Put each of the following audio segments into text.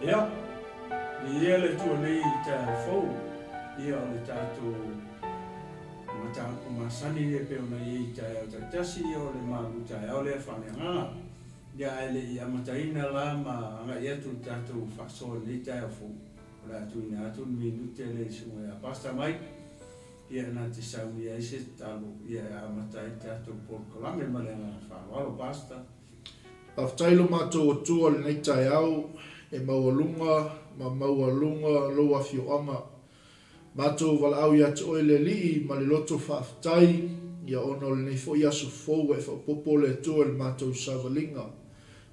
Ia, viia le Atua nei i taeao fou, ia o le tatou mataupu masani ia e pei ona i ai i taeao taitasi, ia o le malu taeao lea faaleagaga. Ia ae le i amataina la ma agai atu i le tatou faasoa i lenei taeao fou, o le a tuuina atu le minute lea i le Susuga ia Pastor Mike, ia na te saunia ai se tatalo ia e amata ai le tatou polokalame ma le agaga faaaloalo. Pastor. Faafetai lo matou Atua i lenei taeao e maualuga ma maualuga lou afioaga. Matou valaau ia te oe le Alii ma le loto faafetai ia ona o lenei foi aso fou ua e faaopoopo le Atua i le matou savaliga.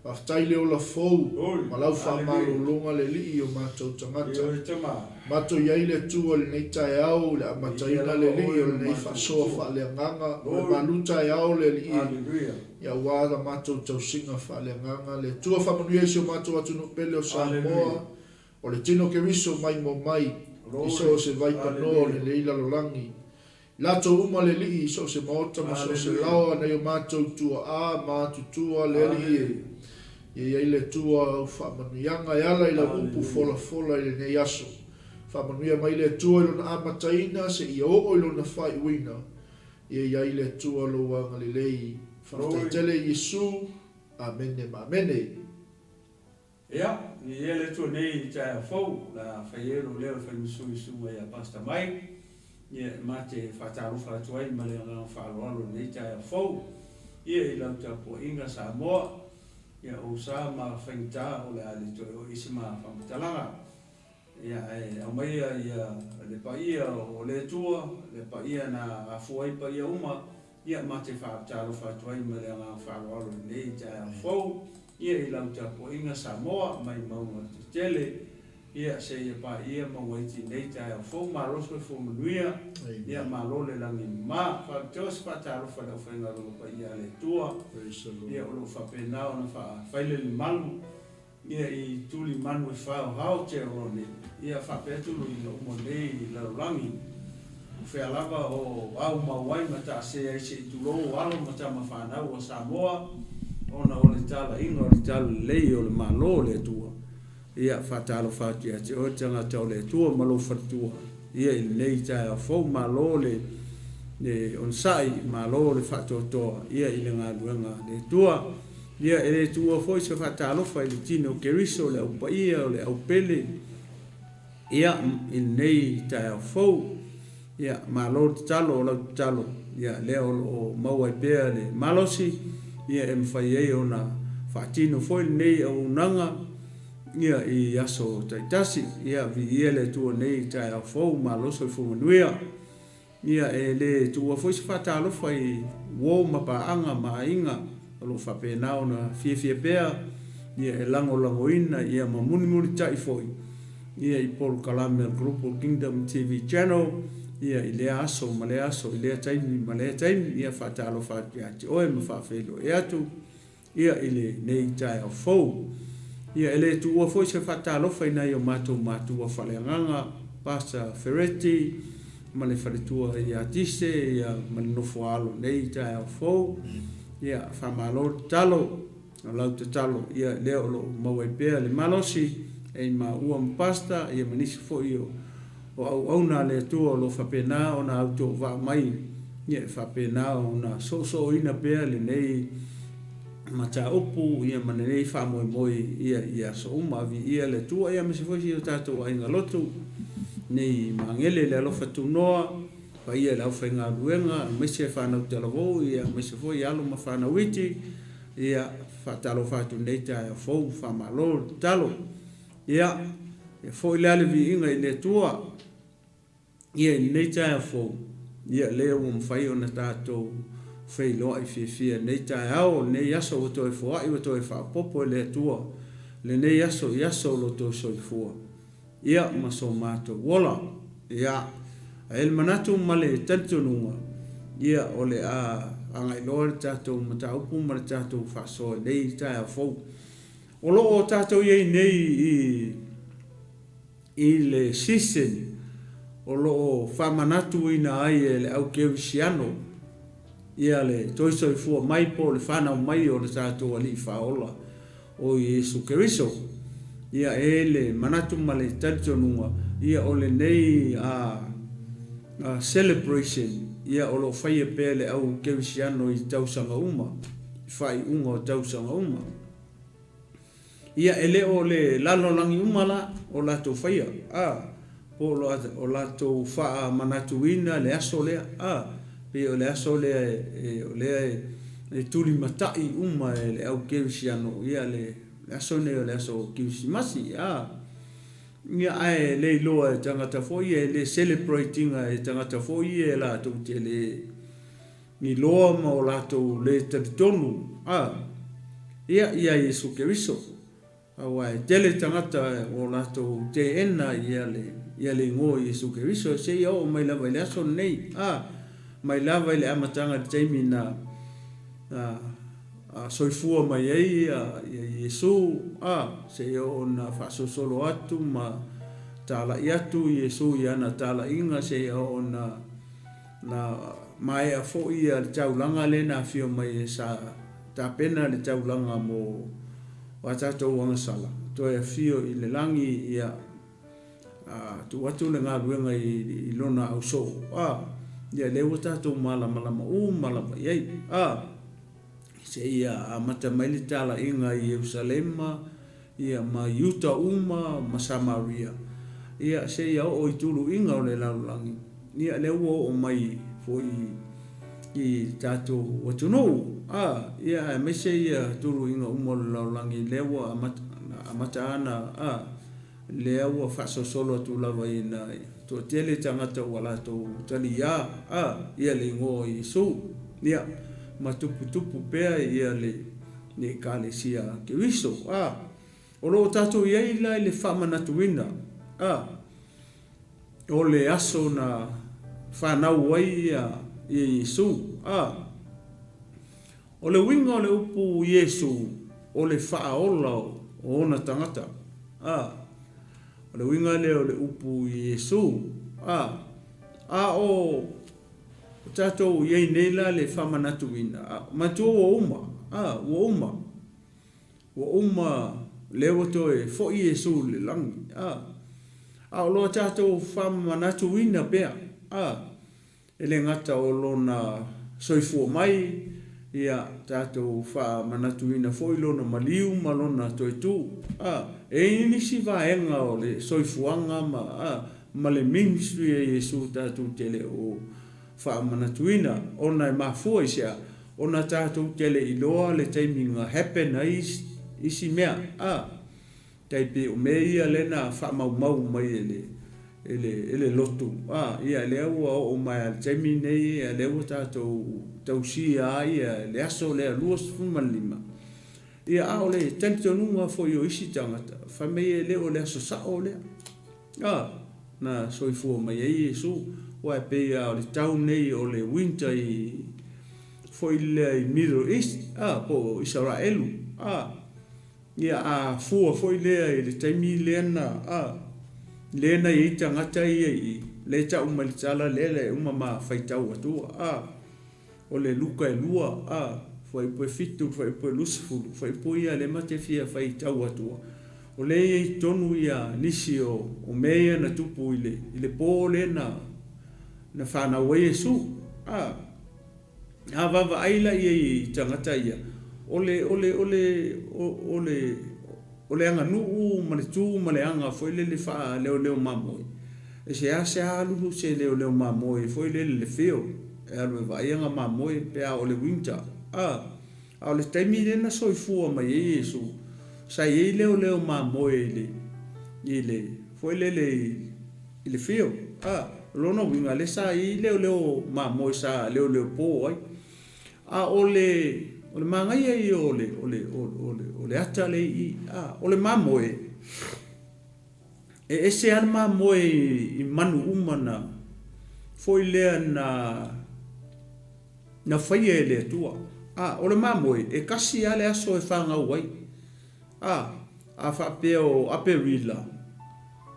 Faafetai le ola fou ma lau faamalologa le Alii i o matou tagata. Matou i ai le Atua i lenei taeao i le amataina le Alii o lenei faasoa faaleagaga o le malu taeao le Alii ia aua la matou tausiga faaleagaga. Le Atua faamanuia i si o matou atunuu pele o Samoa o le tino Keriso mai mo mai i so o se vaipanoa o lenei lalolagi. I latou uma le Alii i so o se maota ma so o se laoa nai o matou tuaa ma atutua le Alii e. Ia i ai le Atua au faamanuiaga e ala i lau upu folafola i lenei aso. Faamanuia mai le Atua i lona amataina seia oo i lona faaiuina. Ia i ai le Atua lou agalelei. Faafetai tele Iesu. Amene ma amene. Ia, viia le Atua nei i le taeao fou, o le a fai ai lou leo e fai ma sui usufono ia Pastor Mike, ia e ma te faatalofa atu ai ma le agaga faaaloalo i lenei taeao fou, ia i lau tapuaiga Samoa, ia ou sa ma faigata o le a le toe oo i ai se ma faamatalaga. Ia, ae aumaia ia le paia o le Atua, le paia na afua ai paia uma, ia ma te faatalofa atu ai ma le agaga faaaloalo i lenei taeao fou, ia i lau tapuaiga Samoa mai mauga tetele, ia seia paia mauga iti i lenei taeao fou. Malo soifua manuia, ia malo le lagi mama. Faapitoa se faatalofa i le aufaigaluega paia a le Atua, ia o lo o faapena ona faafailele malu Ia i tuli manu e faohao te aoaoa nei, ia faapea tuluiga uma nei lalolagi. O fea lava o aumau ai ma taasē ai se i tulou o alo ma tama fanau a Samoa, ona o le talaiga o le talalelei o le Malo o le Atua. Ia faatalofa atu ia te oe le tagata o le Atua ma lou faletua, ia i lenei taeao fou, malo le onosai, malo le faatoatoa, ia i le galuega a le Atua. Ia, e le tuua foi se faatalofa i le tino o Keriso, le au paia, o le au pele, ia, i lenei taeao fou. Ia, malo le tatalo, o lau tatalo, ia, lea o lo o maua ai pea le malosi, ia, e mafai ai ona faatino foi lenei auaunaga, ia, i aso taitasi. Ia, viia le Atua i lenei taeao fou, malo le soifua manuia. Ia, e le tuua foi se faatalofa i uo ma paaga ma aiga o lo o faapena ona fiafia pea ia e lagolagoina ia ma mulimulitai foi ia i polokalame a le Global Kingdom TV Channel ia i lea aso ma lea aso i lea taimi ma lea taimi. Ia faatalofa atu ia te oe ma faafeiloai atu. Ia i lenei taeao fou. Ia e le tuua foi se faatalofa i nai o matou matua faaleagaga, Pastor Fereti ma le faletua ia Tise ia ma le nofo a alo i lenei taeao fou. Ia faamalo le tatalo, o lau tatalo ia lea o lo o maua ai pea le malosi e i maua ma Pastor ia ma nisi foi o o auauna a le Atua o lo o faapena ona autouvaa mai ia e faapena ona soosooina pea lenei mataupu ia ma lenei faamoemoe ia i aso uma. Viia le Atua ia aemaise foi si o tatou aiga lotu nei Magele le alofa tunoa paia i le aufaigaluega aemaise fanau talavou ia aemaise foi alo ma fanau iti ia faatalofa atu i lenei taeao fou faamalo le tatalo. Ia, e foi la le viiga i le Atua ia i lenei taeao fou, ia lea ua mafai ona tatou feiloai fiafia i lenei taeao, o lenei aso ua toe foai ua toe faaopoopo e le Atua lenei aso i aso o lo outou soifua, ia ma so matou ola. Ia, ae i ai le manatu ma le talitonuga, ia o le a agai loa le tatou mataupu ma le tatou faasoa i lenei taeao fou. O lo o tatou i ai nei i le season o lo o faamanatuina ai e le au kerisiano ia le toe soifua mai po o le fanau mai o le tatou Alii Faaola o Iesu Keriso. Ia, e i ai le manatu ma le talitonuga, ia o lenei a, a celebration, ia o lo o faia pea e le au kerisiano i tausaga uma, i faaiuga o tausaga uma. Ia, e le o le lalolagi uma la o latou faia, a, po o latou faamanatuina le aso lea, a, pei o le aso lea e, o lea e tulimatai uma e le au kerisiano, ia le aso lenei o le aso Kerisimasi, a. Ia, ae le iloa e tagata foi ia, e le celebrate ina e tagata foi ia latou te le iloa ma o latou le talitonu, a, ia, ia Iesu Keriso. Aua e tele tagata ua latou teena ia le, ia le Igoa o Iesu Keriso, seia oo mai lava i le aso lenei, a, mai lava i le amataga i le taimi na, na soifua mai ai ia, ia Iesu, a, seia oo ina faasolosolo atu ma talai atu Iesu i ana talaiga seia oo ina Na maea foi le taulaga lea na afio mai ai sa tapena le taulaga mo a tatou agasala, toe afio i le lagi, ia, a tuu atu le galuega i lona ausoo, a, ia lea ua tatou malamalama uma lava i ai, a, seia amata mai le talaiga i Ierusalema, ia, ma Iuta uma ma Samaria, ia, seia oo i tuluiga o le lalolagi, ia, lea ua oo mai foi i le tatou atunuu, a, ia, aemaise ia tuluiga uma o le lalolagi, lea ua amata, amata ana, a, lea ua faasolosolo atu lava ina toatele tagata ua latou taliā, a, ia le Igoa o Iesu, ia, ma tuputupu pea ia le Ekalesia a Keriso. A, o lo o tatou i ai la i le faamanatuina, a, o le aso na fanau ai ia Iesu. A, o le uiga o le upu Iesu, o le Faaola o ona tagata. A, o le uiga lea o le upu Iesu. A, a o tatou i ai nei la le faamanatuina, manatua ua uma, a, ua uma, ua uma, lea ua toe foi Iesu i le lagi, a, a o lo o tatou faamanatuina pea, a, e le gata o Lona soifua mai, ia tatou faamanatuina foi Lona maliu ma Lona toe tu, a, e i ai nisi vaega o le soifuaga ma, a, ma le ministry a Iesu tatou te le o faamanatuina, ona e mafua i se a? Ona tatou te le iloa le taimi na happen ai isi mea, a, tai pei o mea ia lea na faamaumau mai e le, e le, e le lotu, a, ia lea ua oo mai lava i le taimi lenei, ia lea ua tatou tausia ai le aso lea 25. Ia, a o le talitonuga foi o isi tagata, fai mai e le o le aso sao lea, a, na soifua mai ai Iesu, aua e pei lava o le tau nei o le winter i, foi lea i Middle East, a, po o Isaraelu, a, ia, a fua foi lea i le taimi lea na, a, lea na i ai tagata ia i i, lea e tau mai le tala lea, lea e uma ma faitau atua, a. O le Luka e 2, a, fuaiupu e 7 i le fuaiupu e 20, fuaiupu ia lea ma te fia faitau atua, o lea e i ai i totonu ia nisi o, o mea ia na tupu i le, i le po lea na, na fanau ai Iesu. A, a vaavaai la i ai i tagata ia, o le, o le, o le, o le, O le aganuu ma le tu ma le aga foi lele faaleoleo mamoe, e seasea alu se leoleo mamoe foi lele i le field e alu e vaai ana mamoe pe a oo i le winter. A, a o le taimi lea na soifua mai ai Iesu, sa i ai leoleo mamoe i le, i le, foi lele i le field. A, o lona uiga lea sa i ai leoleo mamoe sa leoleo po ai. A o le, o le manaia ia o le, o le, o le, o le ata lea i i, a, o le mamoe, e ese lava le mamoe i manu uma na, foi lea na, na faia e le Atua. A, o le mamoe, e tasi lava le aso e fanau ai. A, a faapea o Aperila,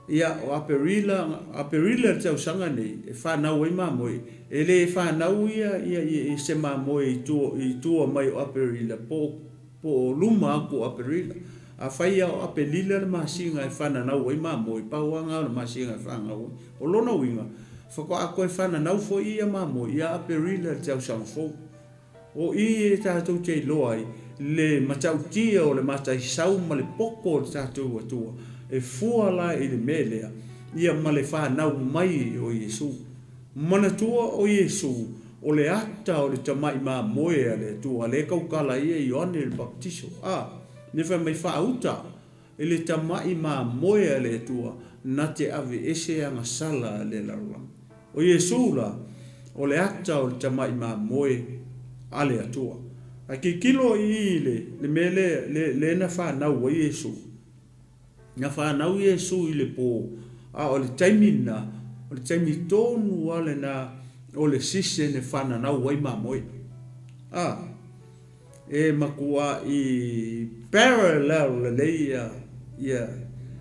ia, o Aperila, Aperila i le tausaga nei e fanau ai mamoe, e le fanau ia, ia, ia se mamoe i tua, i tua mai o Aperila po o, po o luma atu o Aperila. Afai lava o Apelila le masina e fananau ai mamoe, pau lava lena o le masina e fananau ai. O lona uiga, faatoa toe fananau foi ia mamoe ia Aperila i le tausaga fou. O i e tatou te iloa ai le matautia o le mataisau ma le poto o le tatou Atua, e fua la i le mea lea, ia ma le fanau mai o Iesu. Manatua o Iesu o le ata o le tamai mamoe a le Atua, lea e tautala ai ia Ioane le Papatiso, a, lea fai mai faauta i le tamai mamoe a le Atua na te aveese agasala a le lalolagi. O Iesu la, o le ata o le tamai mamoe a le Atua. Ae tilotilo i i i le mea lea, lea na fanau ai Iesu. Na fanau Iesu i le po, a o le taimi lena, o le taimi tonu lava lena o le season e fananau ai mamoe. A, e matuai parallel lelei ia, ia,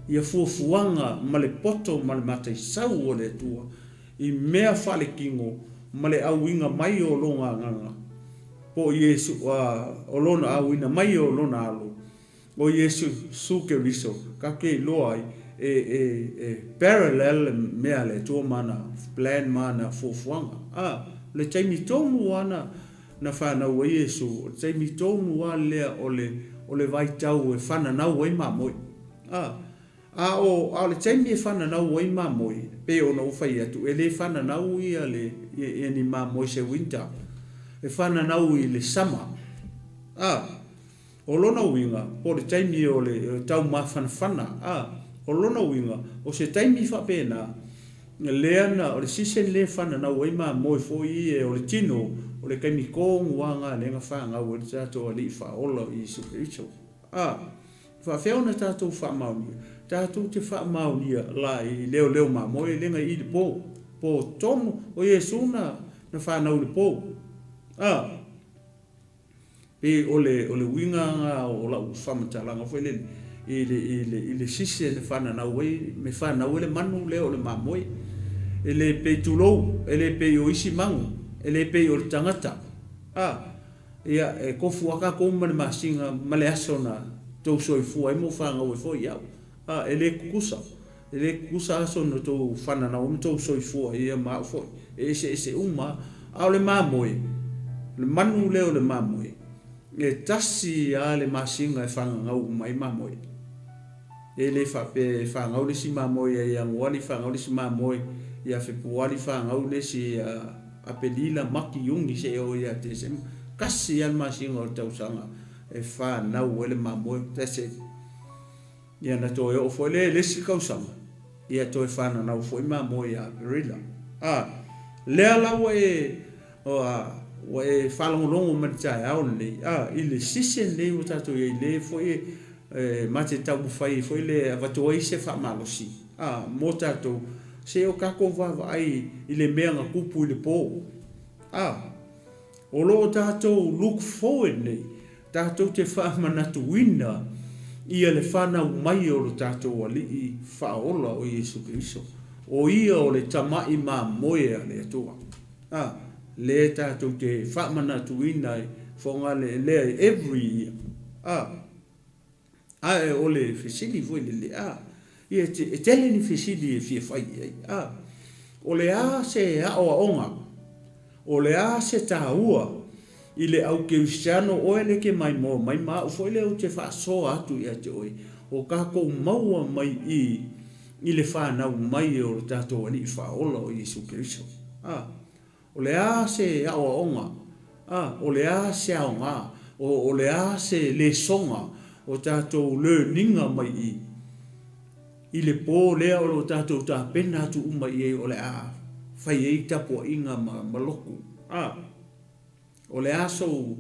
ia fuafuaga ma le poto ma le mataisau o le Atua i mea faaletino ma le auina mai o Lona Agaga, po o Iesu, a, o Lona auina mai o Lona Alo, O Iesu Keriso tatou te iloa ai e, e, e parallel le mea a le Atua ma ana plan ma ana fuafuaga. A, o le taimi tonu lava na, na fanau ai Iesu, o le taimi tonu lava lea o le, o le vaitau e fananau ai mamoe. A, a o, a o le taimi e fananau ai mamoe, pei ona ou fai atu, e le fananau ia le, ia, ia ni mamoe i se winter, e fananau i le summer. A. O lona uiga, po o le taimi o le taumafanafana, a. O lona uiga, o se taimi faapena, lea na, o le season lea e fananau ai mamoe foi ia o le tino, o le taimi tonu lava lena lea na fanau ai le tatou Alii Faaola o Iesu Keriso. A. E faafefea ona tatou faamaonia? Tatou te faamaonia la i leoleo mamoe lea na i i le po, po tonu, o Iesu na, na fanau i le po. A. Pei o le o le uiga lena o lau faamatalaga foi lele i le i le i le sisi e fananau ai me fanau ai le manu lea o le mamoe. E le pei tulou, e le pei o isi manu, e le pei o le tagata. A, ia e tofu lava tatou ma le masina ma le aso na tou soifua ai ma ou fanau ai foi au. A, e le tutusa. E le tutusa aso na outou fananau ai ma tou soifua ai ia ma au foi. E eseese uma lava. A o le mamoe, o le manu lea o le mamoe, e tasi lava le masina e fananau uma ai mamoe. E le faapea e fanau le isi mamoe ia Ianuali, fanau le isi mamoe ia Fepuali, fanau le isi ia Apelila, Mati, Iuni seia oo ia Tesema. Tasi lava le masina o le tausaga e fanau ai le mamoe. That's it. Ia na toe oo foi lea i le isi tausaga, ia toe fananau foi mamoe ia Aperila. A, lea la ua e, ua, ua e faalogologo mai i le taeao lenei, a, i le season lenei ua tatou i ai, lea foi e, e ma te taumafai ai foi lea e avatu ai se faamalosi, a, mo tatou, se o tatou vaavaai i le mea na tupu i le po. A. O lo o tatou look forward nei, tatou te faamanatuina ia le fanau mai o lo tatou Alii Faaola o Iesu Keriso, o Ia o le Tamai Mamoe a le Atua. A, lea tatou te faamanatuina ai Fogale lea every year. A. Ae o le fesili foi lele, a, ia e tele ni fesili e fia fai i ai, a, o le a se aoaoga, o le a se taua i le au kerisiano oe lea e te maimoa mai ma au foi lea ou te faasoa atu ia te oe, o tatou maua mai i i le fanau mai o lo tatou Alii Faaola o Iesu Keriso. A. O le a se aoaoga? A, o le a se aoga? O, o le a se lesoga o tatou learning-a mai i, i le po lea o lo o tatou tapena atu uma i ai o le a fai ai tapuaiga ma, ma lotu? A. O le a sou,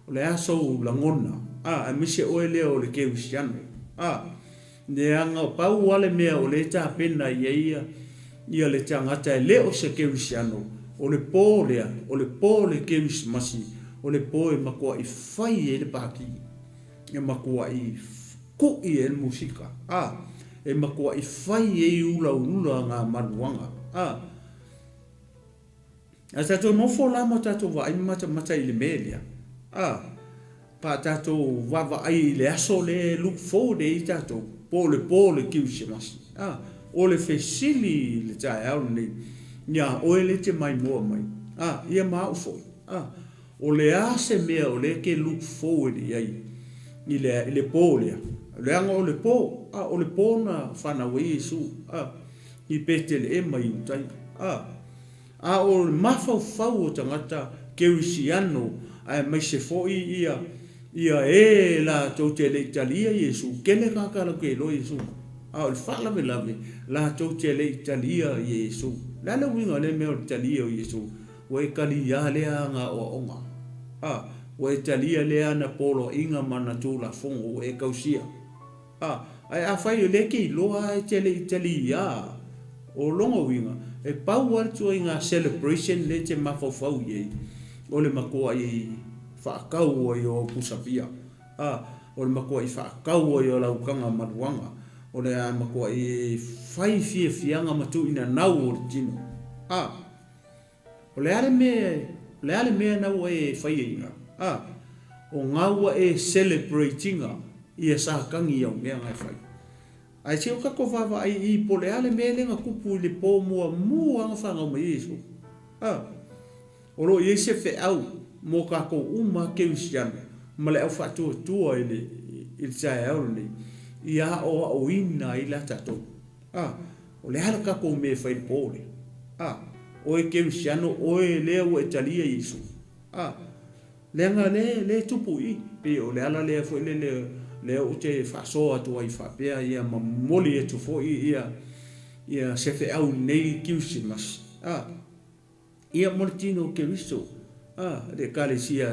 o le a sou lagona, a, aemaise oe lea o le kerisiano, a, leaga pau lava le mea o lea e tapena i ai ia, ia le tagata e le o se kerisiano, o le po lea, o le po o le kerisimasi, o le po e matuai fai ai le pati, e matuai ku'i ai le musika, a, e matuai fai ai ulaula na maluaga, a. Ae tatou nofo la ma tatou vaai ma matamata i le mea lea, a. pe a tatou vaavaai i le aso lea e look forward ai tatou, po o le po o le Kerisimasi, a, o le fesili i le taeao lenei, ia oe lea e te maimoa mai, a, ia ma au foi, a, o le a se mea o lea e te look forward i ai i le, i le po lea? Leaga o le po, a, o le po na fanau ai Iesu, a, i Peteleema i Iutaia, a. A o le mafaufau o tagata kerisiano aemaise foi ia ia e latou te le i talia Iesu, tele tagata latou te iloa Iesu, a o le faalavelave latou te le i talia Iesu. O le a le uiga o lea mea o le talia o Iesu? Ua e talia lea ana aoaoga, a, ua e talia lea ana poloaiga ma ana tulafono ua e tausia. A, ae afai o lea e te iloa ae e te le i taliā, o lona uiga, e pau lava le ituaiga celebration lea e te mafaufau i ai, o le matuai faatau ai o au pusa pia, a, o le matuai faatau ai o lau taga maluaga, o le a matuai fai fiafiaga ma tuuinanau o le tino. A. O le a le mea, o le a le mea na ua e faia i ina? A, o na ua e celebrate ina ia Satani i au mea na e fai. Ae se o tatou vaavaai i i po o le a le mea lea na tupu i le po muamua na fanau mai ai Iesu. A, o lo o i ai se feau mo tatou uma a kerisiano ma le au faatuatua i le, i le taeao lenei, ia aoaoina ai la tatou. A, o le a le tatou mea e fai i le po lea? A, oe kerisiano, oe lea ua e talia Iesu. A, leaga lea, lea e tupu i i. Pei o le ala lea foi lele lea ou te faasoa atu ai faapea ia ma momoli atu foi ia, ia se feau i lenei Kerisimasi. A. Ia mo le tino o Keriso, a, le Ekalesia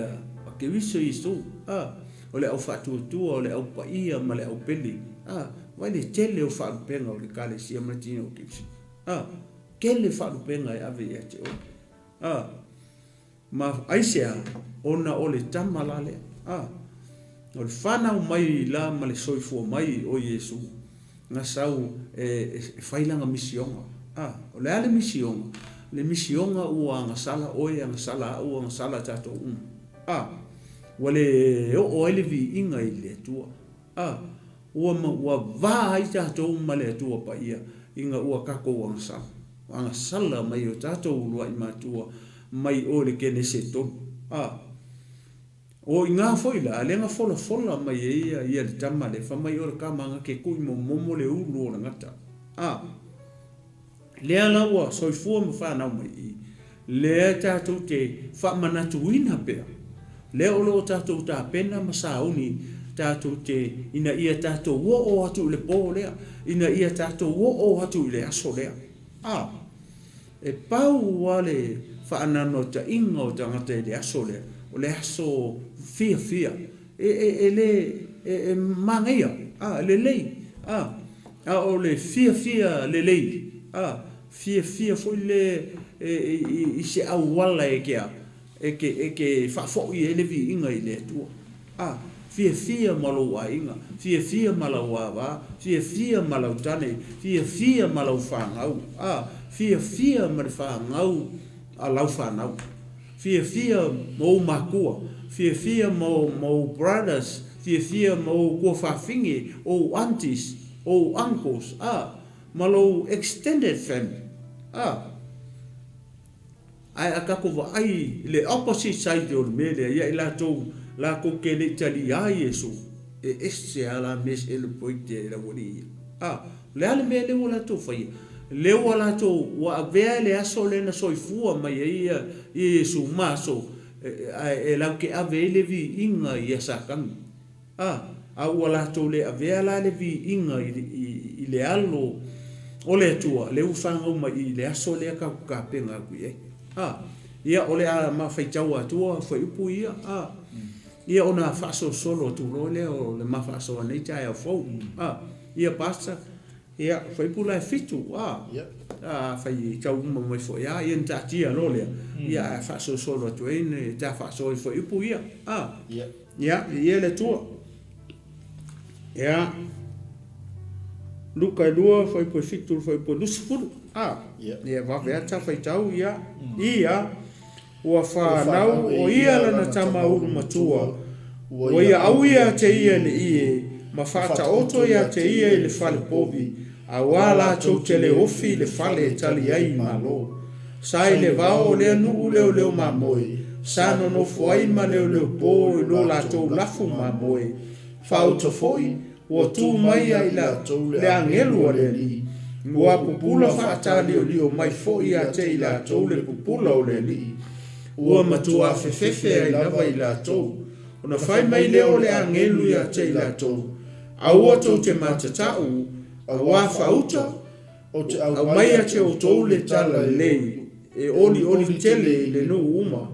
a Keriso Iesu, a, o le au faatuatua, o le au paia ma le au pele, a, vaai le tele o faalupega o le Ekalesia ma le tino o Keriso, a, tele faalupega e ave ia te oe, a. Ma aisea? Ona o le tama la lea. A, o le fanau mai la ma le soifua mai o Iesu, na sau e, e fai lana misioga. A, o le a le misioga? Le misioga ua agasala oe, agasala au, agasala tatou uma. A, ua le oo ai le viiga i le Atua. A, ua, ua va ai tatou ma le Atua Paia ina ua tatou agasala, agasala mai o tatou uluai matua mai o i le Kenese e tolu. A, o i ina foi la, lea na folafola mai ai ia le tama lea, fai mai o le tama na te tuuimomomo le ulu o le gata. A. Lea la ua soifua ma fanau mai i i, lea tatou te faamanatuina pea, lea o lo o tatou tapena ma sauni tatou te, ina ia tatou oo atu i le po lea, ina ia tatou oo atu i le aso lea. A, e pau lava le faanaunautaiga o tagata i le aso lea, o le aso fiafia, e, e, e le, e, e manaia, a, lelei, a, a o le fiafia lelei, a, fiafia foi le e, i, i se auala e te a, e te, e te faafoi ai le viiga i le Atua. A, fiafia ma lou aiga, fiafia ma lau ava, fiafia ma lau tane, fiafia ma lau fanau, a, fiafia ma le fanau a lau fanau. Fiafia ma ou matua, fiafia ma ou brothers, fiafia ma ou tuafafine, ou aunties, ou uncles, a, ma lou extended family, a. Ae a tatou vaai i le opposite side o le mea lea, ia i latou latou te le i talia Iesu, e ese lava la mea e celebrate e le aualii ia. A, o le a le mea lea ua latou faia? Lea ua latou, ua avea le aso lea na soifua mai ai ia Iesu ma aso ae latou te ave ai le viiga ia Satani. A, a ua latou le avea la le viiga i, i, i le alo o le Atua, lea ua fanau mai i le aso lea tatou te tapena atu i ai. A, ia o le a ma faitau atua fuaiupu ia, a, ia ona faasolosolo atu loa lea o le ma faasoa nei taeao fou. A, ia Pastor, ia fuaiupu la e fitu, a, a faitau uma mai foi a, ia ona taatia loa lea, ia ae faasolosolo atu ai ne ta faasoa i fuaiupu ia. A, ia, viia le Atua. Ia, Luka e 2, fuaiupu e 7 i le fuaiupu e 20. A, ia vave lava ta faitau, ia, ia, ua fanau o ia lana tama ulu matua, Ua ia ʻaui ia te ia i le ʻie, ma faataoto ia te ia i le fale povi, auā latou te le ofi i le fale e tali ai i malo. Sa i le vao o lea nuu leoleo mamoe, sa nonofo ai ma leoleo po i lo latou lafu mamoe. Faauta foi, ua tu mai ia i latou le agelu a le Alii, ua pupula faataliolio mai foi ia te i latou le pupula o le Alii. Ua matuā fefefe ai lava i latou. Ona fai mai lea o le agelu ia te i latou, Aua tou te matatau, auā faauta, Ou te aumai ia te outou le tala lelei e olioli tele i le nuu uma,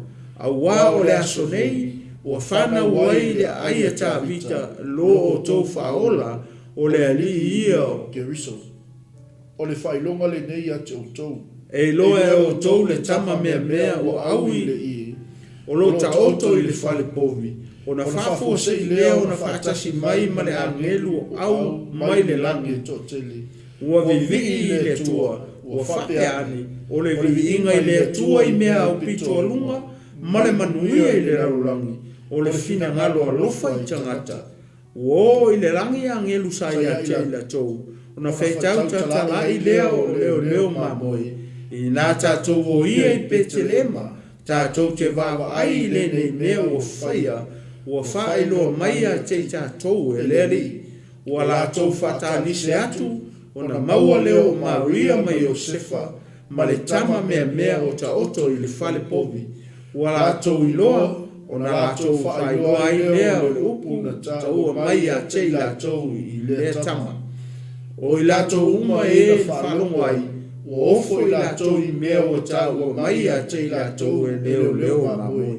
auā o le aso nei ua fanau ai i le aai a Tavita lo outou Faaola, o le Alii ia o. Keriso. O le faailoga lenei ia te outou. E iloa e outou le tama meamea ua ʻaui i le ʻie, o lo o taoto i le fale povi, ona faafuasei lea ona faatasi mai ma le agelu o ʻau mai le lagi. Ua vivii i le Atua, ua faapea ane, O le viviiga i le Atua i mea aupito a luga, ma le manuia i le lalolagi, o le finagalo alofa i tagata. Ua oo i le lagi agelu sa ia te i latou, ona faitau tatalaʻi lea o leoleo mamoe, Inā tatou o ia i Petelema, tatou te vaavaai i lenei mea ua faia, ua faailoa mai ia te i tatou e le Alii. Ua latou faatalise atu ona maua lea o Maria ma Iosefa ma le tama meamea o taoto i le fale povi. Ua latou iloa, ona latou faailoa ai lea o le upu na taua mai ia te i latou i lea tama. O i latou uma e na faalogo ai, ua ofo i latou i mea ua taua mai ia te i latou e leoleo mamoe.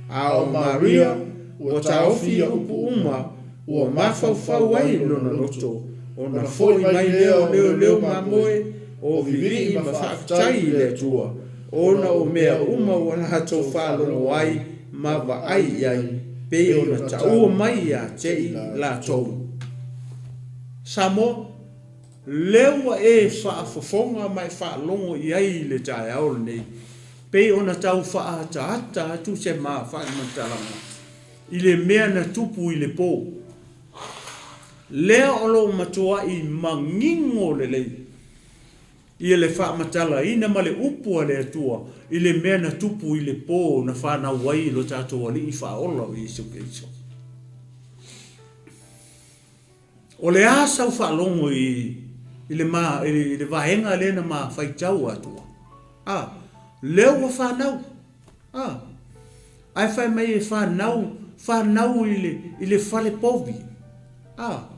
A o Maria, ua taofi ia upu uma, ua mafaufau ai lona loto, ona foi mai lea o leoleo mamoe, o vivii ma faafetai i le Atua, ona o mea uma ua latou faalogo ai ma vaai i ai, pei ona taua mai ia te i latou. Samoa, lea ua e faafofoga ma e faalogo i ai i le taeao lenei, pei ona tau faaataata atu se ma faamatalaga i le mea na tupu i le po. Lea o lo o matuai manino lelei ia le faamatalaina ma le upu a le Atua i le mea na tupu i le po na fanau ai lo tatou Alii Faaola o Iesu Keriso. O le a sau faalogo i le ma i le vaega lea na ma faitau atua? A, lea ua fanau. A, ae fai mai e fanau, fanau i le i le fale povi. A,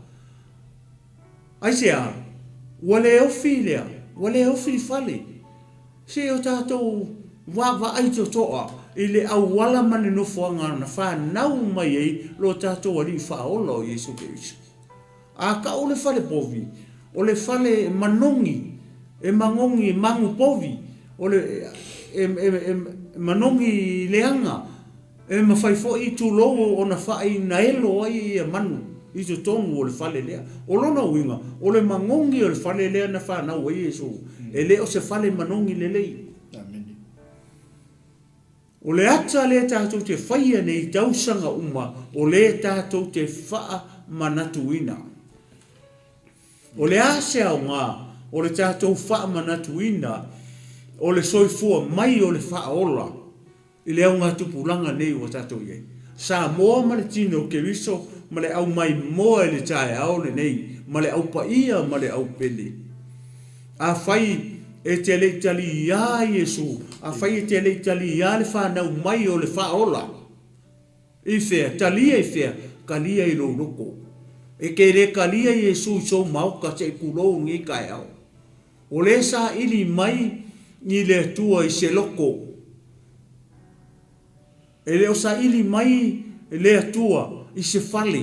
aisea? Ua le ofi lea, ua le ofi le fale. Se o tatou vaavaai totoa i le auala ma le nofoaga na fanau mai ai lo tatou Alii Faaola o Iesu Keriso. A tau le fale povi, o le fale manogi, e magogi, e magu povi, o le e, e, e manogi leaga, e mafai foi, tulou, ona faainaelo ai ia manu i totonu o le fale lea. O lona uiga, o le magogi o le fale lea na fanau ai Iesu, e le o se fale manogi lelei. Amene. O le ata lea tatou te faia nei i tausaga uma, o lea tatou te faamanatuina. O le a se aoga o le tatou faamanatuina o le soifua mai o le Faaola i le augatupulaga nei ua tatou i ai? Samoa ma le tino o Keriso ma le aumaimoa i le taeao lenei ma le au paia ma le au pele. Afai e te le i taliā Iesu, afai e te le i taliā le fanau mai o le Faaola, I fea? Talia i fea? Talia i lou loto. E te le talia Iesu i sou maota se i tulou i lenei taeao. O lea e saili mai i le Atua i se loto. E le o saili mai le Atua i se fale.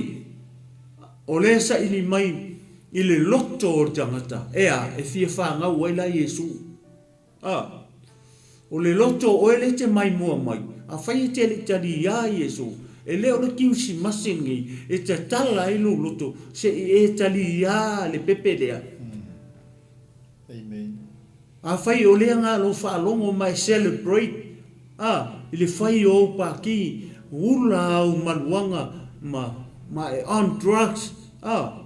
O lea e saili mai i le loto o le tagata. E a? E fia fanau ai la Iesu. A, o le loto o oe lea e te maimoa mai, afai e te le i taliā Iesu, e le o le Kirisimasi lenei e tatala ai lou loto se i e taliā le pepe lea. Amen. Afai o lea na lou faalogo ma e celebrate, a, i le fai o au pākī, ula au maluaga. ma, ma e on drugs, a.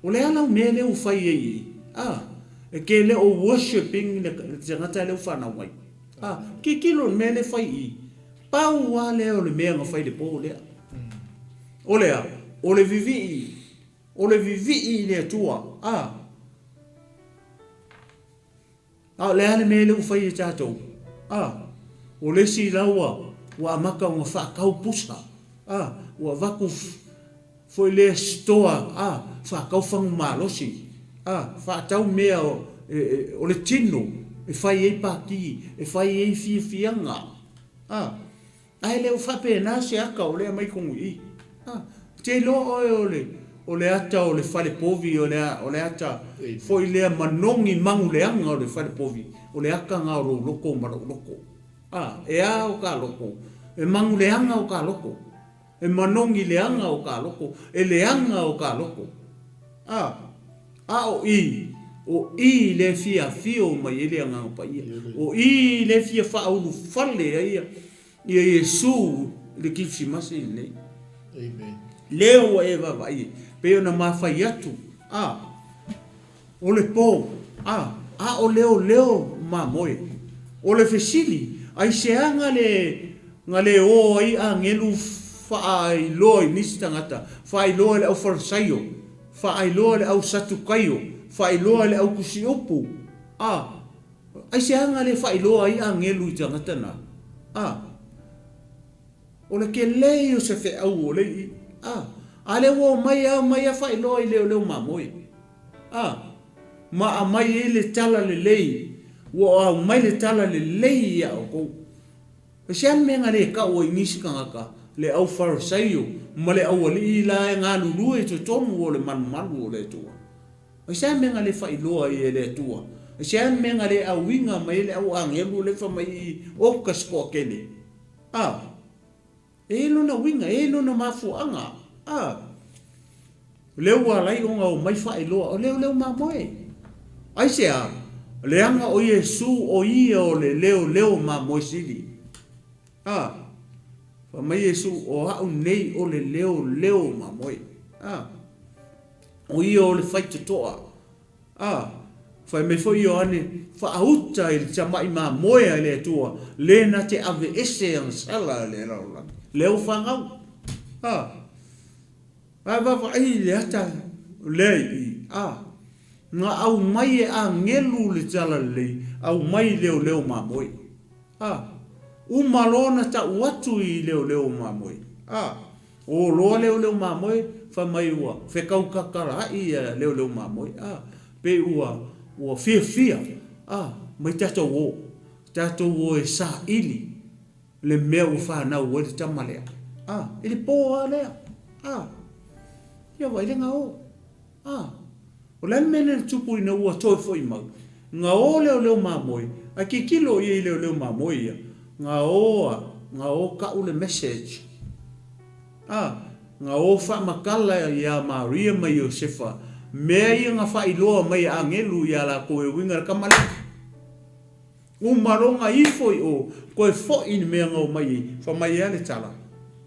O le a lau mea lea ua fai ai i i? A. E te le o worshipping le, le tagata lea ua fanau mai. A. Tilotilo i le mea lea e fai i i. Pau lava lea o le mea na fai i le po lea. O le a? O le vivii. O le vivii i le Atua. A. A o le a le mea lea ua fai e tatou? A. O le isi la ua, ua amata ona faatau pusa. A. Ua avatu foi lea stoa, a, faatau fagu malosi, a, faatau mea o, e, e, o le tino e fai ai pati, e fai ai fiafiaga. A. Ae le o faapena se ata o lea aumai tonu i i. A, te iloa oe o le, o le ata o le fale povi, o le, o le ata foi lea manogi maguleaga o le fale povi, o le ata na o lou loto ma lou loto. A, e a o ta loto? E maguleaga o ta loto. E manogi leaga o ta loto, e leaga o ta loto. A, a o i, o i lea e fia afio mai ai le Agaga Paia. O i lea e fia faaulufale ai ia, ia Iesu i le Kirisimasi lenei. Amen. Lea ua e vaavaai ai, pei ona ma fai atu, a, O le po, a, a o leoleo mamoe. O le fesili, aisea na le, na le o ai agelu faailoa i nisi tagata, faailoa i le au Farisaio, faailoa i le au Satukaio, faailoa i le au tusiupu, a, aisea na le faailoa ai agelu i tagata na? A. O le tele ia o se feau o le i, a, a lea ua omai a omai a faailoa i leoleo mamoe. A, ma aumai ai le tala lelei, ua aumai le tala lelei ia outou. E se a le mea na le tau ai nisi tagata, le au Farisaio ma le aualii la e galulue i totonu o le malumalu o le Atua? E se a le mea na le faailoa ai e le Atua? E se a le mea na le auiga mai ai le au agelu lea fai mai i oka se toatele? A, E i ai lona uiga, e i ai lona mafuaaga. A, lea ua ala ai ona omai faailoa, o leoleo mamoe. Aisea? Leaga o Iesu o Ia o le leoleo mamoe sili. A, fai mai Iesu, o A'u nei o le leoleo mamoe. A, o Ia o le faitotoa. A, fai mai foi Ioane, Faauta i le tamai mamoe a le Atua, le na te aveese ana sala a le lalolagi. Lea ua fanau. A, ae vaavaai i le ata lea i i. A, na aumai e agelu le talalelei, aumai leoleo mamoe. A, uma loa ona tau atu i leoleo mamoe. A, o loa leoleo mamoe, fai mai ua fetau tatalaai ia leoleo mamoe. A, pei ua, ua fiafia. A, mai tatou o, tatou o e saili le mea ua fanau ai le tama lea. A, i le po lava lea. A, ia vaai le gao. A, o le a le mea lea na tupu ina ua toe foi mau? Na o leoleo mamoe, ae tilotilo ia i leoleo mamoe ia, na o a, na o tau le message. A, na o faamatala ia Maria ma Iosefa mea ia na faailoa mai e agelu ia lakou e uiga i le tama lea. Uma loa na ifo i o, toe foi i le mea na omai ai, fai mai ai le tala,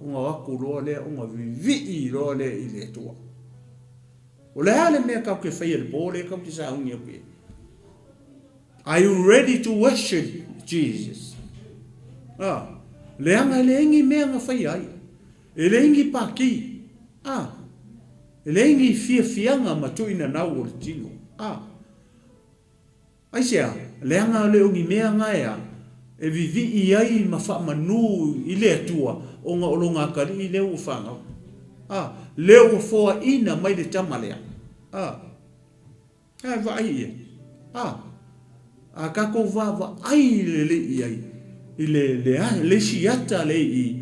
ona o atu loa lea ona vivii loa lea i le Atua. O le a le mea tatou te faia i le po lea tatou te sauni atu i ai? Are you ready to worship Jesus? Ah, leaga e leai ni mea na faia ai. E leai ni pākī. Ah, e leai ni fiafiaga ma tuuinanau o le tino. Ah, Aisea? Leaga le o ni mea na e a, e vivii ai ma faamanu i le Atua ona o lona atalii lea ua fanau. A, lea ua foaina mai le tama lea. A, ae vaai ia. A, a tatou vaavaai lelei i ai i le, le, le isi ata lea i i,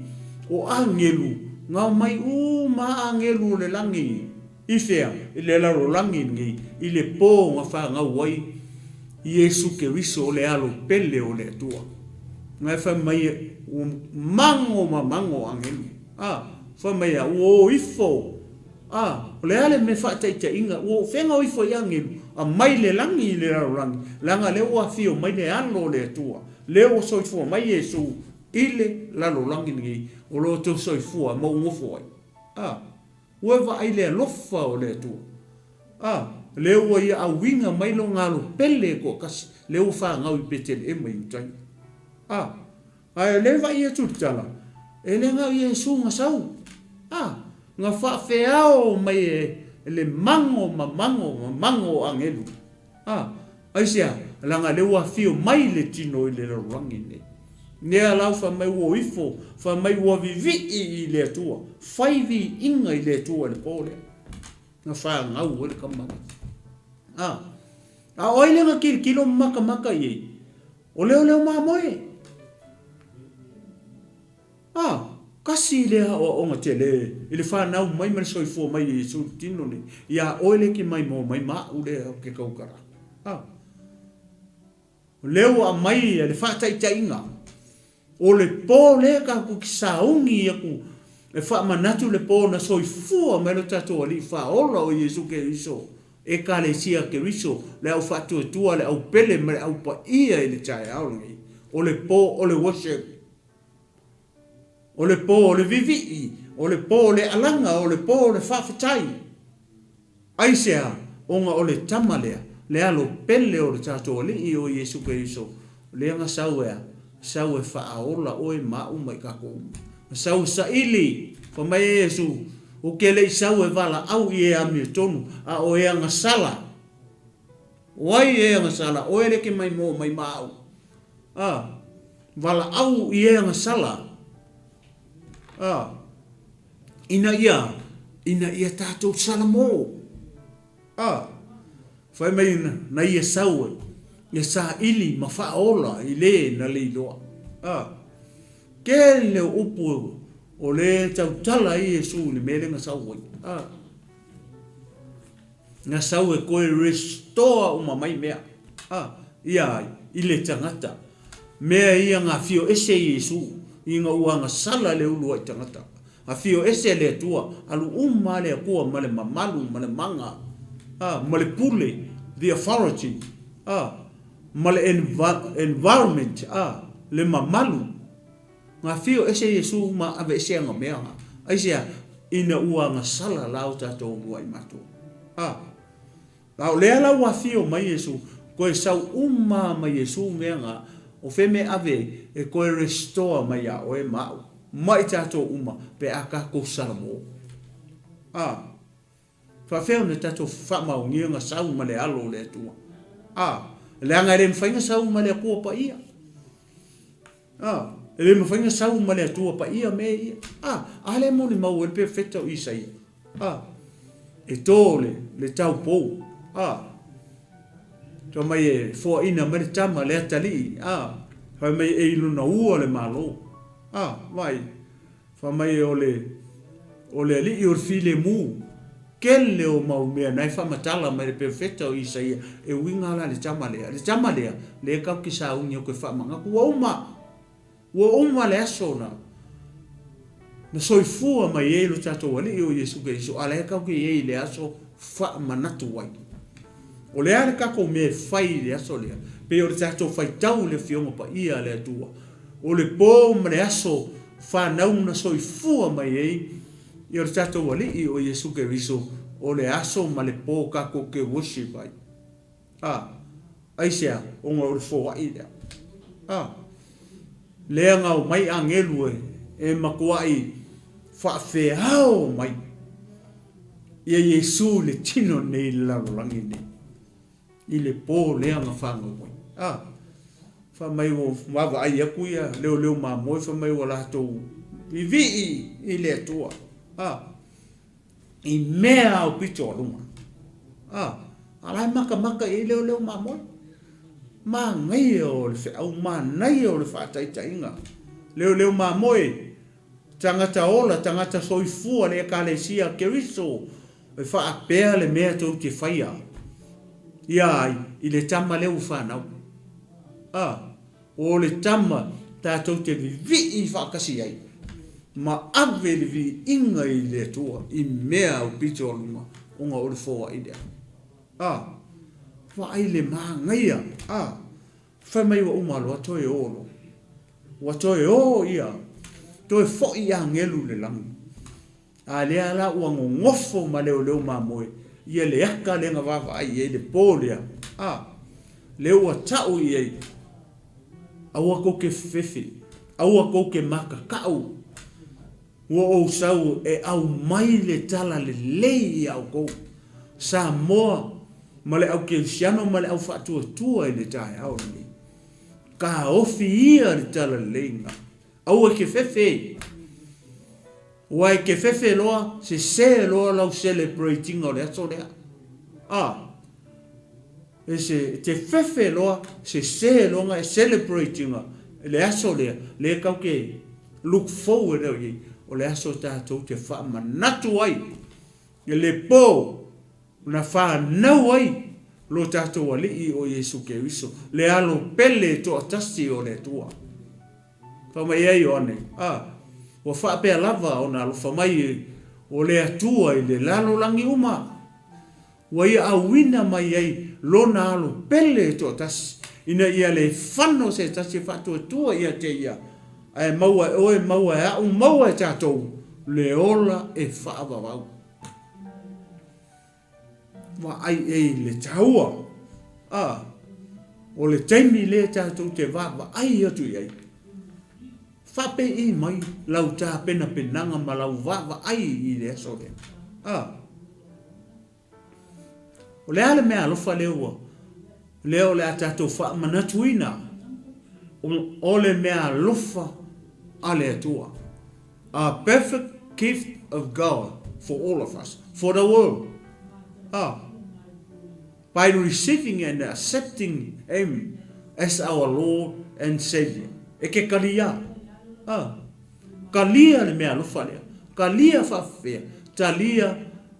o agelu, na omai uma a agelu o le lagi. I fea? I le lalolagi lenei, i le po na fanau ai Iesu Keriso o le Alo pele o le Atua. Na e fai mai ua mago ma mago agelu. A, fai mai a, ua o ifo. A, o le a le mea faataitaiga, ua o fea na o ifo ai agelu? Aumai le lagi i le lalolagi, leaga lea ua afio mai le Alo o le Atua, lea ua soifua mai Iesu i le lalolagi lenei, o lo o outou soifua ma ou nofo ai. A, ua e vaai i le alofa o le Atua. A, lea ua Ia auiga mai Lona Alo pele e toatasi, lea ua fanau i Peteleema i Iutaia. A, ae o lea e vaai atu i le tala, e le na o Iesu na sau. A, na faafeao mai e le mago ma mago ma mago o agelu. A, aisea? Leaga lea ua afio mai le tino i le lalolagi lenei. Lea la ua fai mai ua o ifo, fai mai ua vivii i le Atua, fai viiga i le Atua i le po lea na fanau ai le tama lea. A, a o ai lea na tilotilo ma matamata i ai? O leoleo mamoe. A, kasi lea aoaoga tele i le fanau mai ma le soifua mai o Iesu i le tino nei, iā oe lea e te maimoa mai ma au lea ou te tautala. A, o lea ua aumai le faataitaiga, o le po lea tatou te sauni atu e faamanatu le po na soifua mai lo tatou Alii Faaola o Iesu Keriso, Ekalesia Keriso, le Au Faatuatua, le Au Pele ma le Au Paia i le taeao lenei. O le po o le worship. O le po o le vivii, o le po o le alaga, o le po o le faafetai. Aisea? Ona o le Tama lea, le Alo pele o le tatou Alii o Iesu Keriso, lea na sau e a? Sau e faaola oe ma au ma i tatou uma. Na sau e saili, fai mai e Iesu, Ou te le i sau e valaau i e amiotonu, a o e agasala. O ai e agasala? Oe lea e te maimoa mai ma au. A, valaau i e agasala, a, ina ia, ina ia tatou salamo. A, fai mai na ia sau e, e saili ma faaola i le na le iloa. A, tele o upu o le tautala ai Iesu i le mea lea na sau ai. A. Na sau e toe restore uma mai mea a ia ai i le tagata. Mea ia na afio ese Iesu ina ua agasala le uluai tagata. Afio ese le Atua, alu uma a le Atua ma le mamalu ma le maga a ma le pule, the authority a ma le environment a le mamalu. Na afio ese Iesu ma aveese ana mea na. Aisea? Ina ua agasala la o tatou uluai matua. A. A o lea la ua afio mai Iesu, toe sau uma ma Iesu mea na, o fea mea ave ai? E toe restore mai ia oe ma au, ma i tatou uma, pe a tatou salamo. A. Faafefea ona tatou faamaonia na sau ma le Alo o le Atua? A. Leaga e le mafai na sau ma le Atua Paia. A, e le mafai ona sau ma le Atua Paia mea ia. A, a lea e molimau ai le perofeta o Isaia. A, e to le, le taupou. A, fai mai e foaina mai le tama, le atalii. A, fai mai e i lona ua le Malo. A, vaai. Fai mai o le, o le Alii o le filemu. Tele o mau mea na e faamatala mai le perofeta o Isaia e uiga la i le tama lea. Le tama lea, lea tatou te sauni atu e faamanatu, ua uma! Ua uma le aso na, na soifua mai ai lo tatou Alii o Iesu Keriso, a la e tatou te i ai i le aso faamanatu ai. O le a le tatou mea e fai i le aso lea? Pei o le tatou faitau i le Afioga Paia a le Atua, o le po ma le aso fanau na soifua mai ai Ia o le tatou Alii o Iesu Keriso, o le aso ma le po tatou te worship ai. A, aisea? Ona o le foai lea. A, lea na omai agelu e, e matuai faafeao mai ia Iesu i le tino nei i le lalolagi nei. I le po lea na fanau ai. A, fai mai ua vaavaai atu ia leoleo mamoe fai mai ua latou vivii i le Atua. A, i mea aupito a luga. A, a la e matamata i ai leoleo mamoe. Manaia o le feau, manaia o le faataitaiga. Leoleo mamoe, tagata ola, tagata soifua le Ekalesia a Keriso, E faapea le mea tou te faia ia ai i le tama lea ua fanau. A, o le tama tatou te vivii faatasi ai ma ave le viiga i le Atua i mea aupito a luga ona o le foai lea. A, vaai le manaia, a, fai mai ua uma loa toe o loa. Ua toe o ia, toe foi agelu i le lagi. A lea la ua gogofo ma leoleo mamoe ia le aka lea na vaavaai i ai le po lea, a lea ua tau i ai, Aua tou te fefefe, aua tou te makakau, ua ou sau e aumai le tala lelei ia outou, Samoa ma le au kerisiano ma le au faatuatua i le taeao lenei. Taofi ia le tala lelei lena. Aua e te fefe. Aua e te fefe loa, sese loa lau celebrate ina o le aso lea. A. E se, e te fefe loa, sese loa na e celebrate ina le aso lea, lea tatou te look forward au i ai, o le aso tatou te faamanatu ai i le po na fanau ai lo tatou Alii o Iesu Keriso, le Alo pele toatasi o le Atua. Fai mai ai Ioane, A, ua faapea lava ona alofa mai o le Atua i le lalolagi uma, ua Ia auina mai ai Lona Alo pele toatasi, ina ia le fano se tasi e faatuatua ia te Ia, ae maua e oe, maua e a'u, maua e tatou le ola e faavavau. Vaai i ai i le taua, a, o le taimi lea tatou te vaavaai atu i ai. Faapei mai lau tapenapenaga ma lau vaavaai i le aso lea? A, o le a le meaalofa lea ua, lea o le a tatou faamanatuina? O le meaalofa a le Atua. A perfect gift of God for all of us, for the world. A, by receiving and accepting Him as our Lord and Saviour. E ke kaliā. A, kalia le meaalofa lea. Kalia faafefea, talia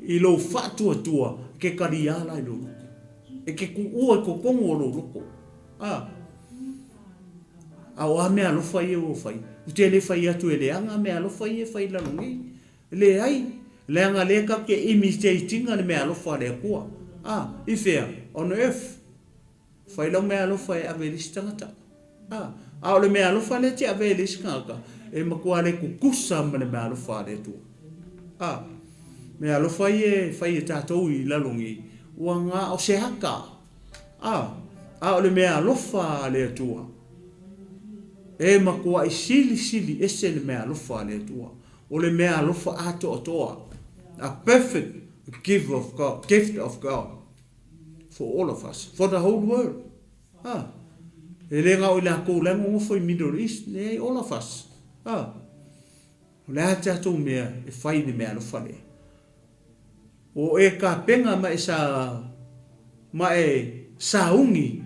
i lou faatuatua ke kaliā la i lou loko. E ke kuua i totonu o lou loko. A, a o a meaalofa ia ua fai? Ou te le fai atu e leaga meaalofa ia e fai i lalo nei. Leai, leaga lea tatou te imitate ina le meaalofa a le Atua. A, i fea? On earth. Fai lau meaalofa e ave i le isi tagata. A, a o le meaalofa lea e te avea i le isi tagata, e matua le tutusa ma le meaalofa a le Atua. A, meaalofa ia e fai e tatou i lalo nei, ua na o se ata. A, a o le meaalofa a le Atua, e matuai silisili ese le meaalofa a le Atua. O le meaalofa atoatoa, a perfect give of God, gift of God for all of us, for the whole world. A, e le na o i latou la e nonofo i Middle East, leai, all of us. A, o le a tatou mea e fai i le meaalofa lea? O e kapena ma e sa, ma e sauni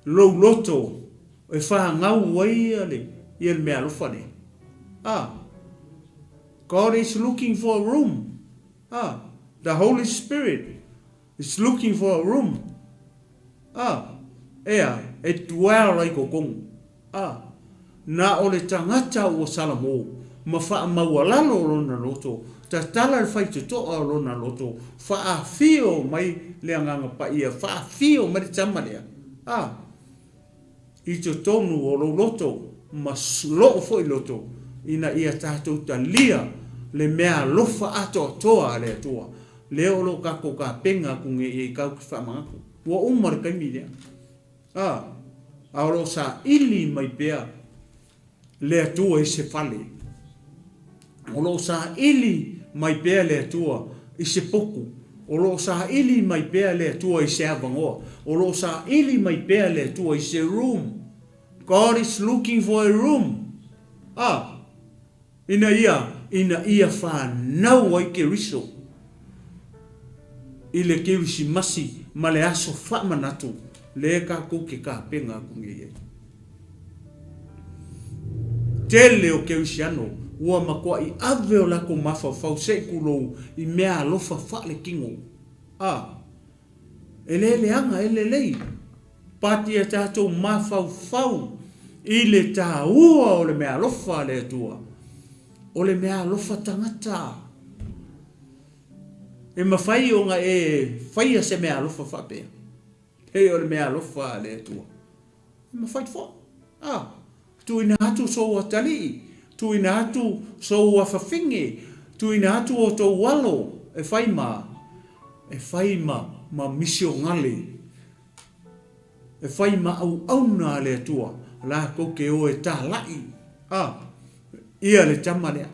lou loto e fanau ai ia le, ia le meaalofa lea. Ah, God is looking for a room. Ah, the Holy Spirit is looking for a room. Ah, ea, e dwell ai totonu. A, na o le tagata ua salamo ma faamaualalo lona loto, tatala le faitotoa o lona loto, faafio mai le Agaga Paia, faafio mai le Tama lea, a, i totonu o lou loto ma lou foi loto, ina ia tatou talia le meaalofa atoatoa a le Atua, lea o lo o tatou tapena atu nei i ai tatou te faamanatu. Ua uma le taimi lea. A, a o lo o saili mai pea le Atua i se fale. O lo o saili mai pea le Atua i se potu. O lo o saili mai pea le Atua i se avanoa. O lo o saili mai pea le Atua i se room. God is looking for a room. A, Ina ia, ina ia fanau ai Keriso i le Kerisimasi ma le aso faamanatu lea tatou te tapena atu nei ai. Tele o Kerisiano ua matuai ave o latou mafaufau se i tulou i mea alofa faaletino. A, E le leaga, e lelei. But ia tatou mafaufau i le taua o le meaalofa a le Atua. O le meaalofa tagata. E mafai ona e faia se meaalofa faapea, pei o le meaalofa a le Atua. E mafai foi. A, tuuina atu sou atalii, tuuina atu sou afafine, Tuuina atu outou alo e fai ma, e fai ma, ma misionale, e fai ma auauna a le Atua, latou te o e talai, a, ia le tama lea.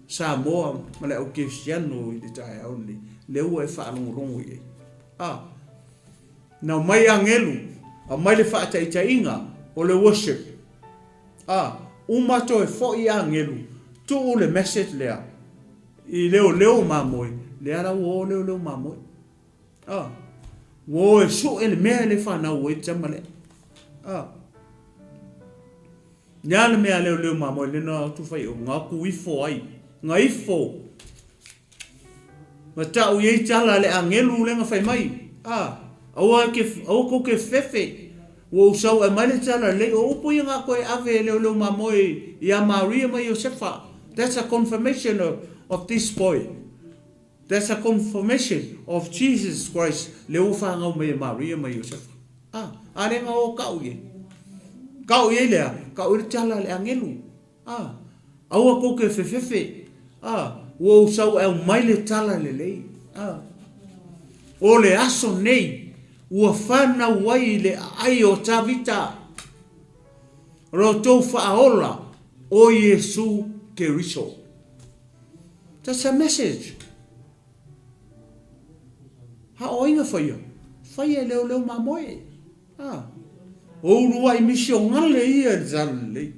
Samoa ma le au kerisiano i le taeao lenei, lea ua e faalogologo i ai. A, na omai agelu, aumai le faataitaiga o le worship. A, uma toe foi agelu, tuu le message lea i leoleo mamoe, lea la ua o leoleo mamoe. A, ua o e sue le mea lea e fanau ai le tama lea. A, le a le mea a leoleo mamoe lea na o atu fai o, na o atu ifo ai, na ifo. Na tau i ai tala a le agelu lea na fai mai, a, aua e te, aua tou te fefe, ua ou sau e aumai le tala lelei. O upu ia na toe ave e leoleo mamoe ia Maria ma Iosefa. That's a confirmation of, of this boy. That's a confirmation of Jesus Christ lea ua fanau mai e Maria ma Iosefa. A, a lea na o tau i ai. Tau i ai le a? Tau i ai le tala a le agelu. A, aua tou te fefefe. A, ua ou sau e aumai le tala lelei. A, o le aso nei ua fanau ai i le aai o Tavita lo outou faaola o Iesu Keriso. That's a message. A o ai na faia? Faia e leoleo mamoe. A, o uluai misionale ia i le tala lelei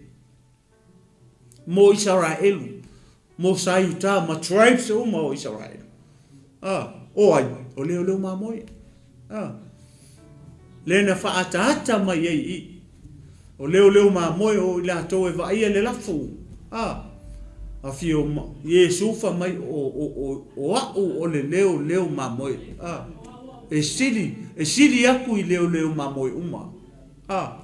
mo Isaraelu, mo Saiuta ma tribes uma o Isaraelu. A, o ai? O leoleo mamoe. A, lea na faaataata mai ai i i. O leoleo mamoe o i latou e vaaia le lafu. A, afio Iesu fai mai, o, o, o, o a'u o le leoleo mamoe. A, e sili, e sili atu i leoleo mamoe uma. A,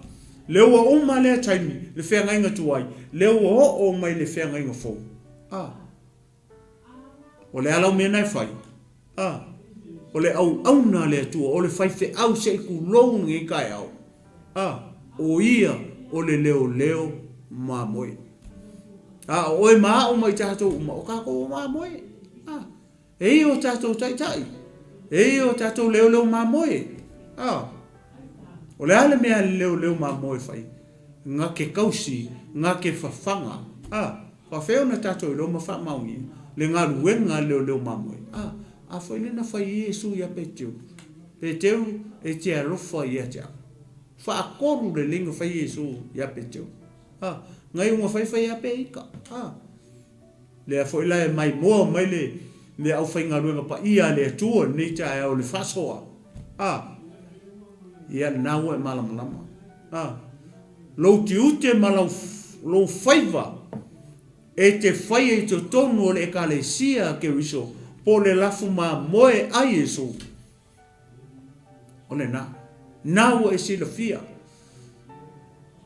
lea ua uma lea taimi, le feagaiga tuai, lea ua oo mai le feagaiga fou. A, o le a lau mea na e fai? A, o le auauna a le Atua, o le faifeau se i tulou lenei taeao. A, o ia o le leoleo mamoe. A o oe ma a'u ma i tatou uma, o tatou o mamoe. A, e ia o tatou taitai, e ia o tatou leoleo mamoe. A, o le a le mea a le leoleo mamoe e fai? Na te tausi, na te fafaga. A, faafefea ona tatou iloa ma faamaonia le galuega a le leoleo mamoe? A, a foi lea na fai ai Iesu ia Peteru, Peteru, e te alofa ia te au. Faatolu lelei na fai Iesu ia Peteru. A, na iu na fai fai a pe ita. A, lea foi la e maimoa mai le le aufaigaluega paia a le Atua i lenei taeao i le faasoa. A, ia lena ua e malamalama. A, lou tiute ma lau lou faiva e te faia i totonu o le Ekalesia a Keriso po o le lafu mamoe a Iesu. O lena. Na ua e silafia.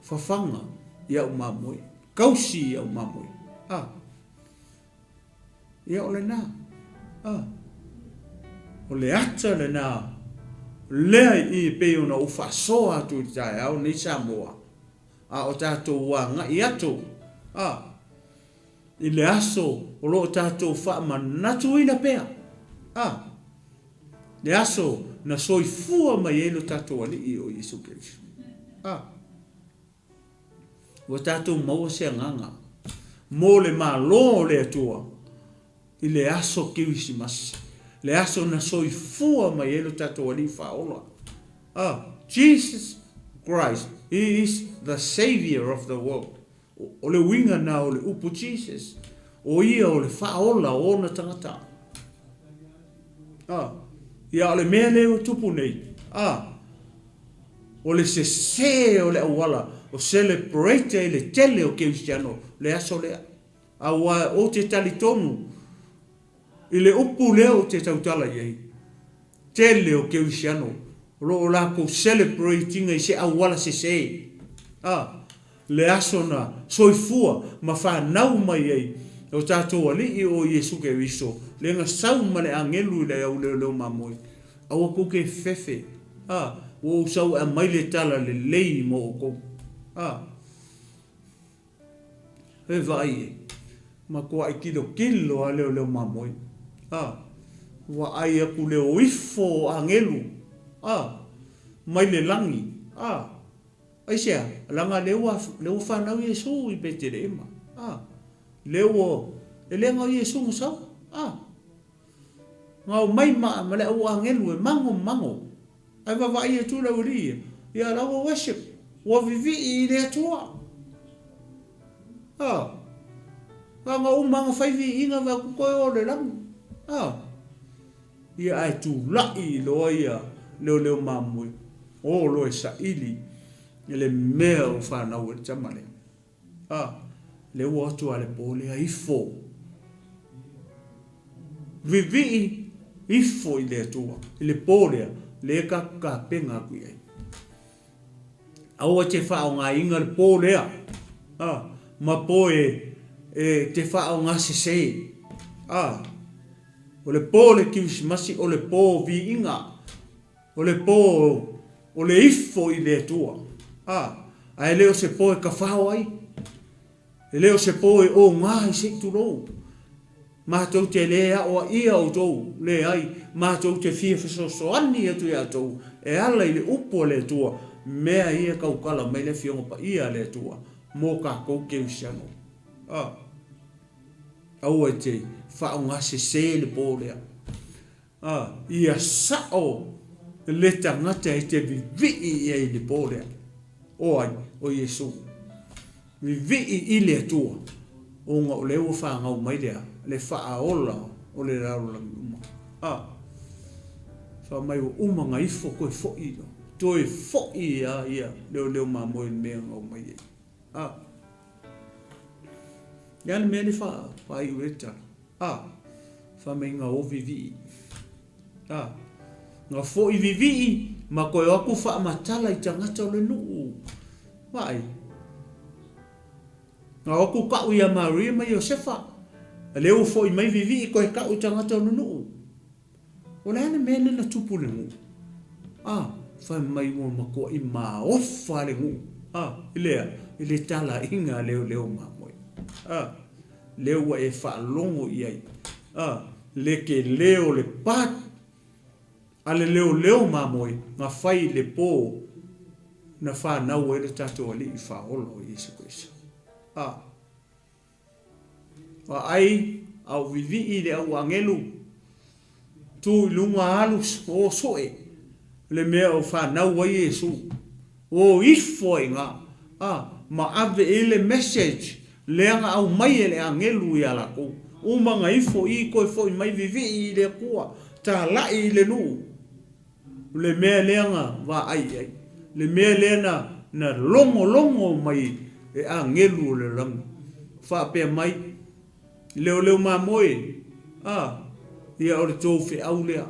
Fafaga i au mamoe. Kausi i au mamoe. A. Ia o lena. A. O le ata lena lea i i pei ona ou faasoa atu i le taeao nei Samoa, a o tatou agai atu, a, i le aso o lo o tatou faamanatuina pea, a, le aso na soifua mai ai lo tatou Alii o Iesu Keriso. A. Ua tatou maua se agaga mo le Malo o le Atua i le aso Kerisimasi, le aso na soifua mai ai lo tatou Alii Faaola, a, Jesus Christ, He is the Saviour of the world. O le uiga na o le upu Jesus, o ia o le Faaola o ona tagata. A, ia o le mea lea ua tupu nei, a, O le sese o le auala o celebrate ai le tele o kerisiano le aso lea. Aua ou te talitonu i le upu lea ou te tautala i ai, tele o kerisiano o lo o latou celebrate ina i se auala sese. A, le aso na soifua ma fanau mai ai o tatou Alii o Iesu Keriso, lea na sau ma le agelu i le au leoleo mamoe. Aua tou te fefe, a, ua ou sau e aumai le tala lelei mo outou. A, e vaai e. Matuaʻi kilokilo lava leoleo mamoe. A, vaai atu le o ifo o agelu, a, mai le lagi, a, aisea? Leaga lea ua, lea ua fanau Iesu i Peteleema, a, lea ua, e le na o Iesu na sau, a. Na omai ma, ma le au agelu e mago mago. Ae vaavaai atu le aualii ia, ia la ua worship, ua vivii i le Atua. A, na ona uma lava ona fai viiga vaai atu toe o i le lagi. A, ia ae tulai loa ia leoleo mamoe, o loa e saili i le mea ua fanau ai le tama lea. A, lea ua o atu lava i le po lea, ifo. Vivii ifo i le Atua i le po lea, lea e tatou tapena atu i ai. Aua e te faaaogaina le po lea, a, ma po e, e te faaaoga sese. A, o le po o le Kirisimasi o le po viiga. O le po o le ifo i le Atua. A, ae le o se po e tafao ai. E le o se po e oga ai se i tulou. Matou te le aoaia outou, leai, matou te fia fesoasoani atu ia outou e ala i le upu a le Atua, mea ia e tautala mai le Afioga Paia a le Atua mo tatou kerisiano. A, aua e te faaaogasese le po lea. A, ia sao le tagata e te vivii i ai i le po lea. O ai? O Iesu. Vivii i le Atua, ona o lea ua fanau mai le a? Le Faaola o le lalolagi uma. A, fai mai ua uma ona ifo toe foi loa. Toe foi lava ia leoleo mamoe i le mea na omai ai. A, le a le mea lea faaiu ai le tala? A, fai mai na o vivii. A, na foi vivii ma toe o atu faamatala i tagata o le nuu. Vaai. Na o atu tau ia Maria ma Iosefa. Lea ua foi mai vivii toe tau i tagata o le nuu. O le a le mea lea na tupu i le nuu? A, fai mai ua matuai maofa le nuu. A, i le a? I le talaiga a leoleo mamoe. A, lea ua e faalogo i ai. A, le tele o le part a le leoleo mamoe na fai i le po na fanau ai le tatou Alii Faaola o Iesu Keriso. A. Vaai a o vivii le au agelu, tu i luga alu o sue le mea o fanau ai Iesu. O ifo ai iga, a, ma ave i ai le message lea na aumai e le agelu ia lakou. Uma na ifo i toe foi mai vivii i le Atua, talai i le nuu. O le mea lea na vaai i ai, le mea lea na, na logologo mai e agelu o le lagi, faapea mai, Leoleo mamoe, a, ia o le tou feau lea,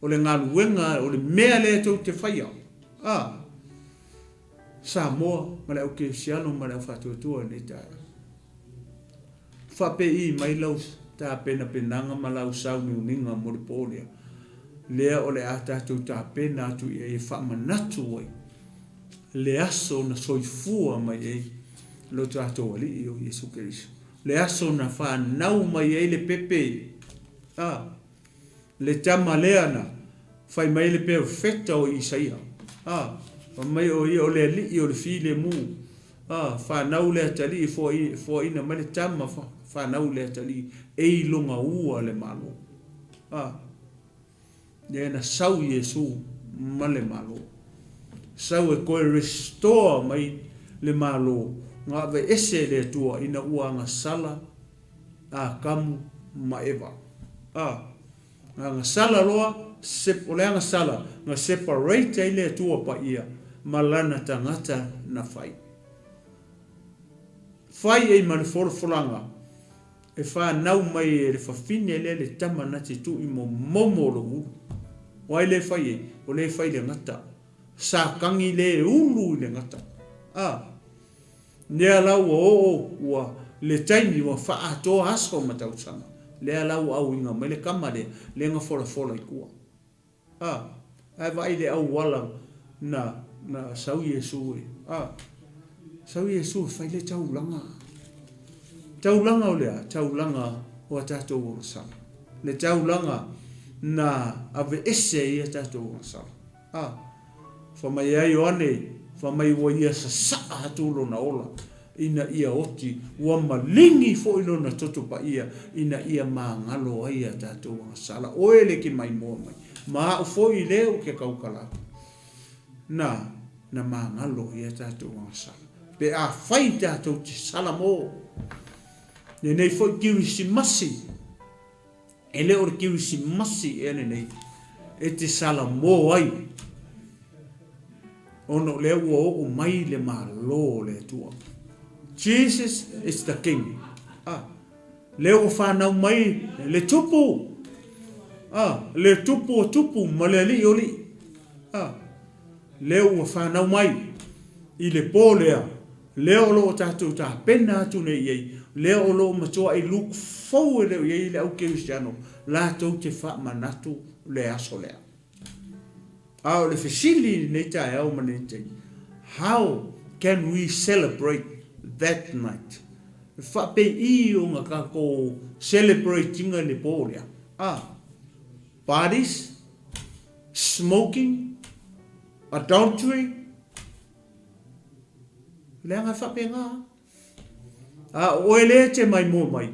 o le galuega, o le mea lea tou te faia, a, Samoa ma le au kerisiano ma le au faatuatua i lenei taeao. Faapei mai lau tapenapenaga ma lau sauniuniga mo le po lea, lea o le a tatou tapena atu i ai e faamanatu ai le aso na soifua mai ai lo tatou Alii o Iesu Keriso, le aso na fanau mai ai le pepe, a, le tama lea na fai mai ai le perofeta o Isaia, a, fai mai o ia o le Alii o le filemu, a, fanau le atalii e foaina mai le tama fanau le atalii e i lona ua le Malo. A, lea na sau Iesu ma le Malo. Sau e toe restore mai le Malo na aveese e le Atua ina ua agasala Atamu ma Eva. A, na agasala loa, o le agasala na separate ai le Atua Paia ma Lana tagata na fai. Fai ai ma le folafolaga e fanau mai e le fafine lea le tama na te tuu i momomo o lou ulu. O ai lea e fai ai? O lea e fai i le gata. Satani lea e ulu i le gata. A. Lea la ua oo ua le taimi ua faaatoa aso ma tausaga. Lea la ua auina mai le tama lea, lea na folafola i tua. A, ae vaai i le auala na, na sau Iesu e, a, sau Iesu e fai le taulaga. Taulaga o le a? Taulaga o a tatou agasala. Le taulaga na aveese ai a tatou agasala. A, fa mai ai Ioane, fa mai ua ia sasaa atu lona ola, ina ia oti, ua maligi foi lona toto paia, ina ia magalo ai a tatou agasala. Oe le ke maimoa mai, ma au foi lea ou te tautala atu. Na, na magalo ai a tatou agasala. Pe afai tatou te salamo, lenei foi Kirisimasi, E le o le Kirisimasi ea lenei e te salamo ai, ona o lea ua oo mai le Malo o le Atua. Jesus is the King. Ah, lea ua fanau mai le Tupu. Ah, le Tupu o Tupu ma le Alii o Alii. Ah, lea ua fanau mai i le po lea, lea o lo o tatou tapena atu nei i ai, lea o lo o matuai look forward i ai le au kerisiano latou te faamanatu le aso lea. A o le fesili i lenei taeao ma lenei taimi, how can we celebrate that night? E faapei ona tatou celebrate ina le po lea? A, parties, smoking, adultery, leaga e faapena. A o oe lea e te maimoa mai,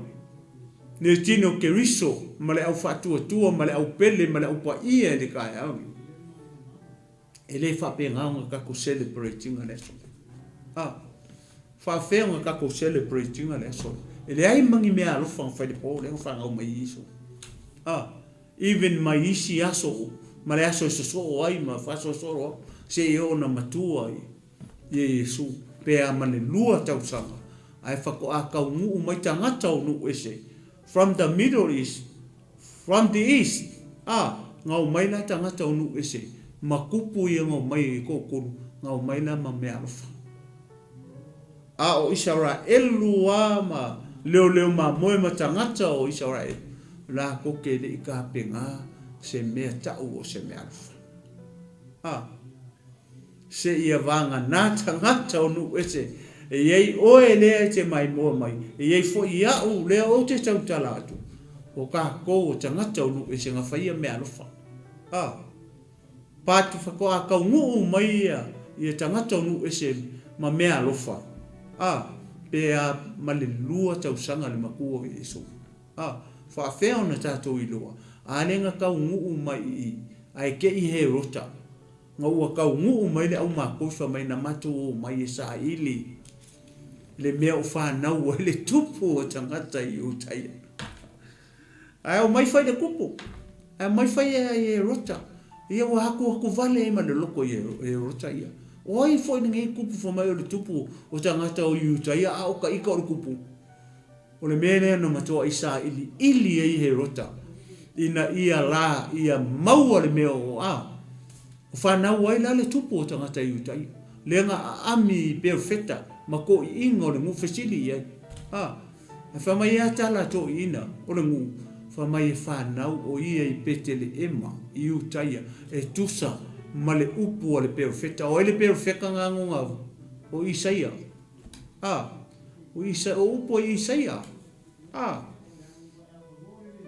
le tino o Keriso ma le au faatuatua ma le au pele ma le au paia i le taeao lenei, e le faapena ona tatou celebrate ina le aso lea. A faafefea ona tatou celebrate ina le aso lea? E leai ma ni mea alofa na fai i le po lea na fanau mai ai Iesu. A even mai isi aso ma le aso e sosoo ai ma faasolosolo atu seia oo ina matua ia Iesu pe a ma le lua tausaga ae faatoa taunuu mai tagata o nuu ese from the middle east from the east a na omai la tagata o nuu ese ma kupu ia na omai ai e toatolu na omai la ma meaalofa. A o Isaraelu a ma leoleo mamoe ma tagata o Isaraelu, latou te le i tapena se mea tau o se meaalofa. A, seia vagana tagata o nuu ese, e i ai oe lea e te maimoa mai, e i ai foi au lea ou te tautala atu, o tatou o tagata o nuu ese na faia meaalofa. A. But faatoa taunuu mai ia tagata o nuu ese ma mea alofa a pe a ma le lua tausaga le matua o Iesu a faafea ona tatou iloa a le na taunuu mai i i ae te i Herota na ua taunuu mai le au makoi fai mai na matou omai e saili le mea o fanau ai le tupu o tagata i Iutaia. Ae omai fai le kupu, ae omai fai e Herota, ia ua atuatu vale ai ma le loto i Herota ia. O ai foi lenei kupu fai mai o le tupu o tagata o Iutaia, a o ta ita o le kupu? O le mea lea na matuai sailiili ai Herota, ina ia la ia maua le mea o a. O fanau ai la le tupu o tagata Iutaia, lea na aami i perofeta ma toʻiina o le nuu fesili i ai. A. Ae fai mai a tala toʻiina o le nuu, fai mai e fanau o ia i Peteleema i Iutaia, e tusa ma le upu a le perofeta. O ai le perofeta na nona o Isaia? A. O Isa, o upu a Isaia. A.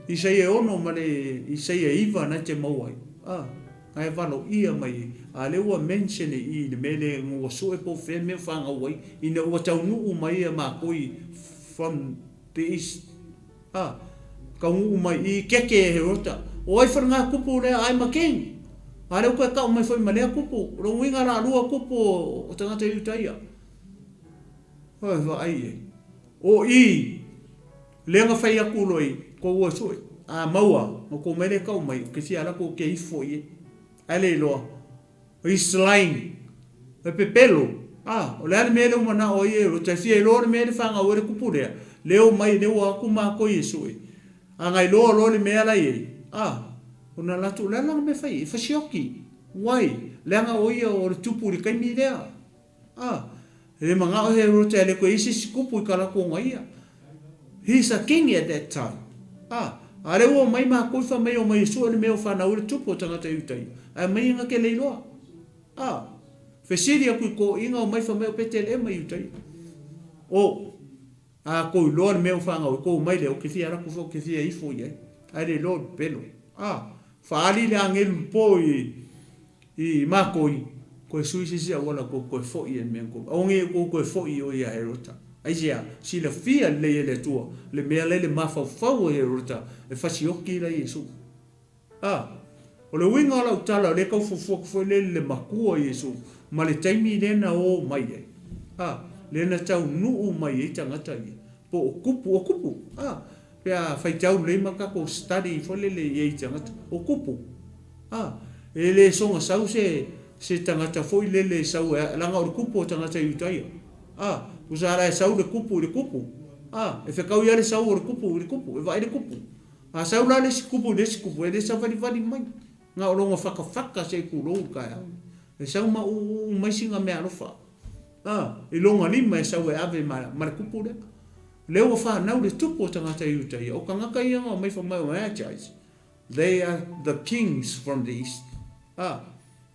Isaia e ono ma le Isaia e iva na te maua ai. A. Na e valoia mai ai. A lea ua mention e i i le mea lea ina ua sue po o fea mea o fanau ai ina ua taunuu mai ia makoi from the east. A. Taunuu mai i keke e Herota. O ai foi kupu lea I'm a king. A lea ua toe tau mai foi ma lea kupu. O lona uiga la lua kupu o tagata Iutaia. Oi vaai i ai. O i lea na fai atu loa i kou e sue, a maua, na kou mai lea tau mai, ou te fia alu atu ou te ifo i ai. Ae le iloa, he's lying. E pepelo. A, o le a le mea lea ua manao ai e e fia iloa le mea le fanau ai le kupu lea, lea ua mai, lea ua atu matou i e sue. A na iloa loa le mea la i ai, a, ona alu atu, o le a lana mea e fai ai? E fasioki. Why? Leaga o ia o le tupu i le taimi lea. A, e le manao he Herota e le koe i se isi kupu i ka latou ona ia. He is a king at that time. A, a lea ua omai makou i fai mai omai e sue le mea o fanau ai le tupu o tagata Iutaia, ae omai e gate leiloa. A, fesili aku i toʻiga omai fai mai o Peteleema i Iutaia. O. A kou iloa le mea ua fanau ai, kou omai lea, ou te fia alu atu foi ou te fia ifo i ai, ae le iloa o le pepelo. A, faaali le agelu i le po i, i makoi, toe sui se isi auala tou te toe foi ai i le mea na tou, aua ne i outou toe foi i o ia Herota. Aisea? Silafia lelei e le Atua le mea la e i le mafaufau o Herota e fasioti la Iesu. A, o le uiga o lau tala o lea e tau fuafua atu foi lele i le matua Iesu ma le taimi lea na o mai ai, a, lea na taunuu mai ai tagata ia, po o tupu, o tupu, a, pe a faitau lelei ma tatou study foi lele i ai i tagata, o tupu, a, e le soona sau se, se tagata foi lele e sau e, leaga o le tupu o tagata Iutaia, a, tusa lava la e sau le tupu i le tupu, a, e fetaui lava le sau o le tupu i le tupu, e vaai le tupu. A sau la le isi tupu i le isi tupu, e le savalivali mai, na o lona fatafata se i tulou le taeao. E sau ma uu mai sina meaalofa, a, i lona lima e sau e ave ma, ma le tupu lea. Lea ua fanau le tupu o tagata Iutaia, o tagata ia na omai fai mai o Magi's, they are the kings from the east. A,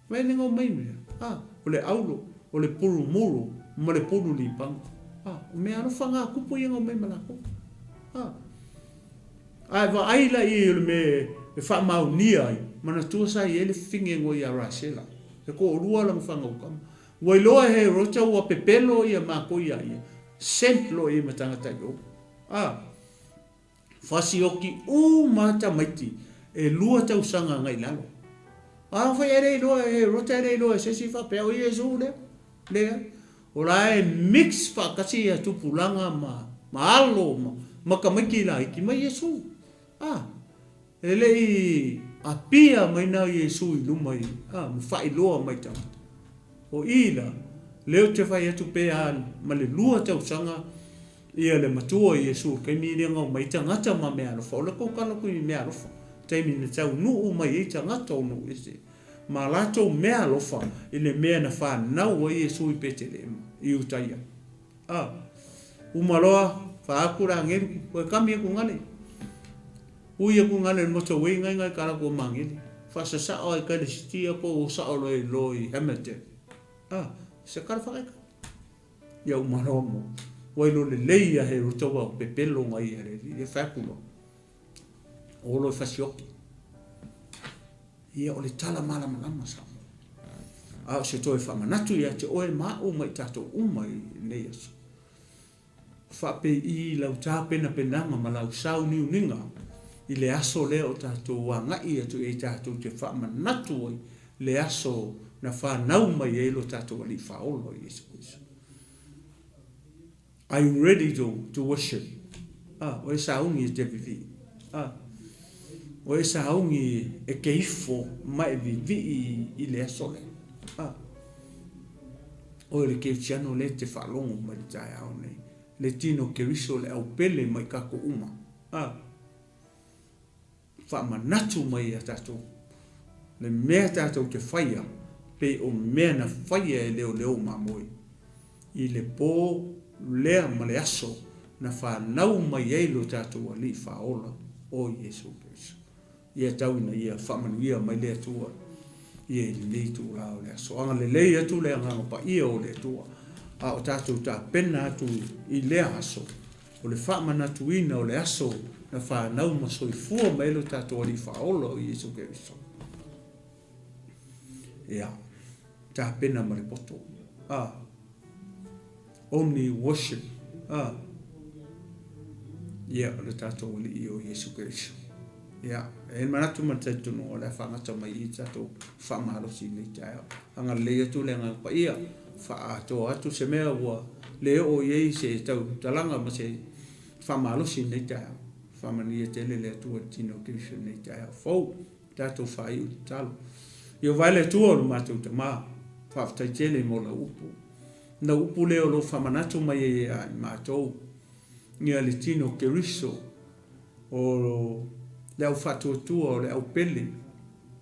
mai le na omai mea, a, o le aulo, o le pulumulu, ma le pulu lipaga. A, o meaalofa na a tupu ia na omai ma latou. A. Ae vaai la i ai o le mea e faamaonia ai, manatua sa i ai le fefine ia Rasela, e toalua lana fanau tama. Ua iloa e Herota ua pepelo ia matou ia ia, sent loa i ai ma tagata i o. A, fasioti uma tamaiti e lua tausaga agai lalo. Afai e le iloa e Herota e le iloa e se isi faapea o Iesu lea. Leai. O la e mix faatasi ia tupulaga ma ma alo ma ma tamaiti laiti ma Iesu. A, e le i apia mai na Iesu i luma i, a, ma faailoa mai i tagata. O i la, lea ou te fai atu pe a ma le lua tausaga ia le matua o Iesu i le taimi lea na omai ai tagata ma meaalofa, o le tou tala atu i meaalofa, taimi na taunuu mai ai tagata o nuu ese. ma latou meaalofa i le mea na fanau ai Iesu i Petelehema, i Iutaia. A, uma loa, fa atu le agelu, koe kami aku gale. Ui aku gale le motorway ngai ngai kala ko mangele. Faasasao ai kai le city ia ko o sao loa i lo i Hamilton. A, se kala whakaeka. Ia uma loa mo. Wai lo le lei ia he roto wa pepelo ngai ia le, ia whakulo. Olo e fasioki. Ia, o le tala malamalama Samoa. A o se toe faamanatu ia te oe ma au ma i tatou uma i lenei aso. Faapei i lau tapenapenaga ma lau sauniuniga i le aso lea o tatou agai atu i ai tatou te faamanatu ai le aso na fanau mai ai lo tatou Alii Faaola o Iesu Keriso. Are you ready to to worship? Ah, o e sauni e te vivii. Ah, o e sauni e te ifo ma e vivii i le aso lea. Ah, oe le Kerisiano lea e te faalogo mai le taeao nei, le tino Keriso le aupele mai tatou uma. Ah, Faamanatu mai ia tatou le mea tatou te faia pei o mea na faia e leoleo mamoe i le po lea ma le aso na fanau mai ai lo tatou Alii Faaola o Iesu Keriso. Ia tau ina ia faamanuia mai le Atua ia i lenei itula o le aso. Agalelei atu le Agaga Paia o le Atua a o tatou tapena atu i lea aso. O le faamanatuina o le aso na fanau ma soifua mai ai lo tatou Alii Faaola o Iesu Keriso. Ia, tapena ma le poto. A, only worship. A, ia, o le tatou Alii o Iesu Keriso. Ia, e manatu ma le talitonuga o le a faagata mai i tatou faamalosi i lenei taeao. Agalelei atu le Agaga Paia, faaatoa atu se mea ua le oo i ai se tautalaga ma se faamalosi i lenei taeao. Faamanuia tele le Atua i le tino o Keriso i lenei taeao fou. Tatou faaiu i le tatalo. Ieova e le Atua o le matou Tama, faafetai tele mo lau upu. Lau upu lea o lo o faamanatu mai ai ia i matou, ia le tino o Keriso, o le au faatuatua, o le au pele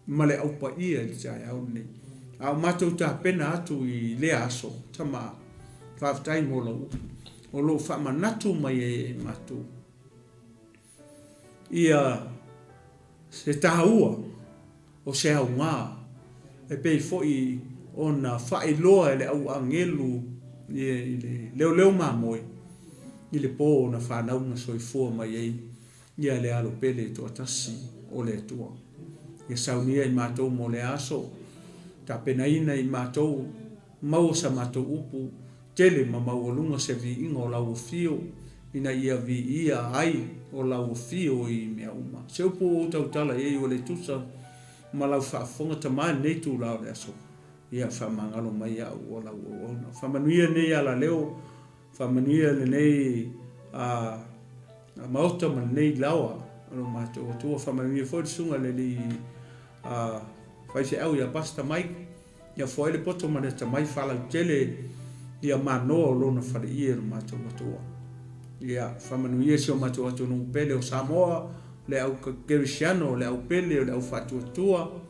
ma le au paia i le taeao lenei. A o matou tapena atu i lea aso, Tama, faafetai mo lau upu, o lo o faamanatu mai ai e matou ia se taua o se aoga e pei foi ona faailoa e le au agelu i le leoleo mamoe. i le po na fanau ma soifua mai ai ia le Alo Pele e toatasi o le Atua. Ia saunia i matou mo lea aso, tapenaina i matou, maua sa matou upu tele ma maualuga se viiga o lau afio, ina ia viia ai o lau afio i mea uma. Se upu ua ou tautala i ai ua le tusa ma lau faafofoga Tama i lenei itula o le aso, ia faamagalo mai au o lau auauna. Faamanuia lenei alaleo, faamanuia lenei a Maota ma lenei laoa o lo matou Atua. Faamanuia foi le susuga i le alii faifeau ia Pastor Mike, ia foai le poto ma le atamai, faalautele ia manoa o lona faleie i lo matou Atua. Ia faamanuia si o matou atunuu pele o Samoa, le au kerisiano, le au pele, o le au faatuatua,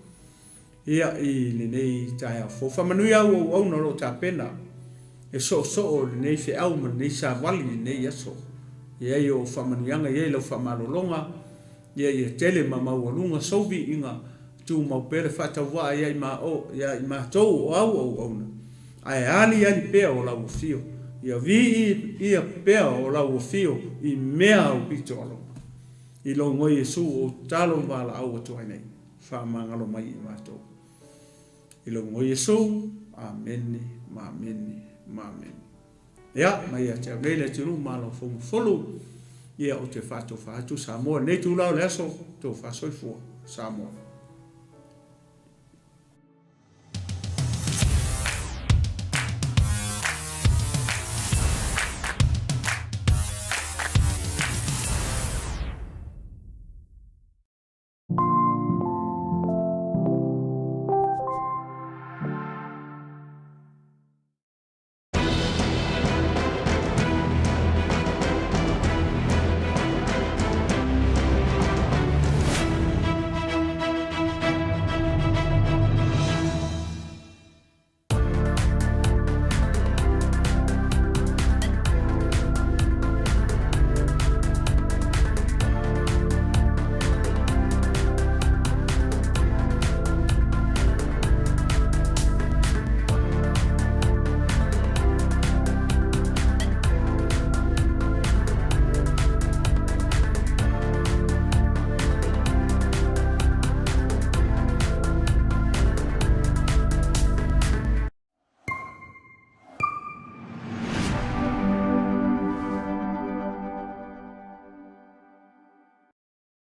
Ia, i lenei taeao fou, faamanuia au auauna o lo o tapena e soosoo lenei feau ma lenei savali i lenei aso. I ai ou faamanuiaga, i ai lau faamalologa, ia ia tele ma maualuga sou viiga, tumau pea le faatauvaa ia i matou o au auauna, ae aliali pea o lau afio, ia viia pea o lau afio i mea aupito alofa. I lou Igoa Iesu ua ou tatalo ma valaau atu ai nei. Faamagalo mai i matou. I lou Igoa Iesu, amene ma amene ma amene. Ia, mai ia te au nei Leatinuu Malo Foumafulu, ia ou te faatofa atu Samoa i lenei itula o le aso, tofa soifua. Samoa.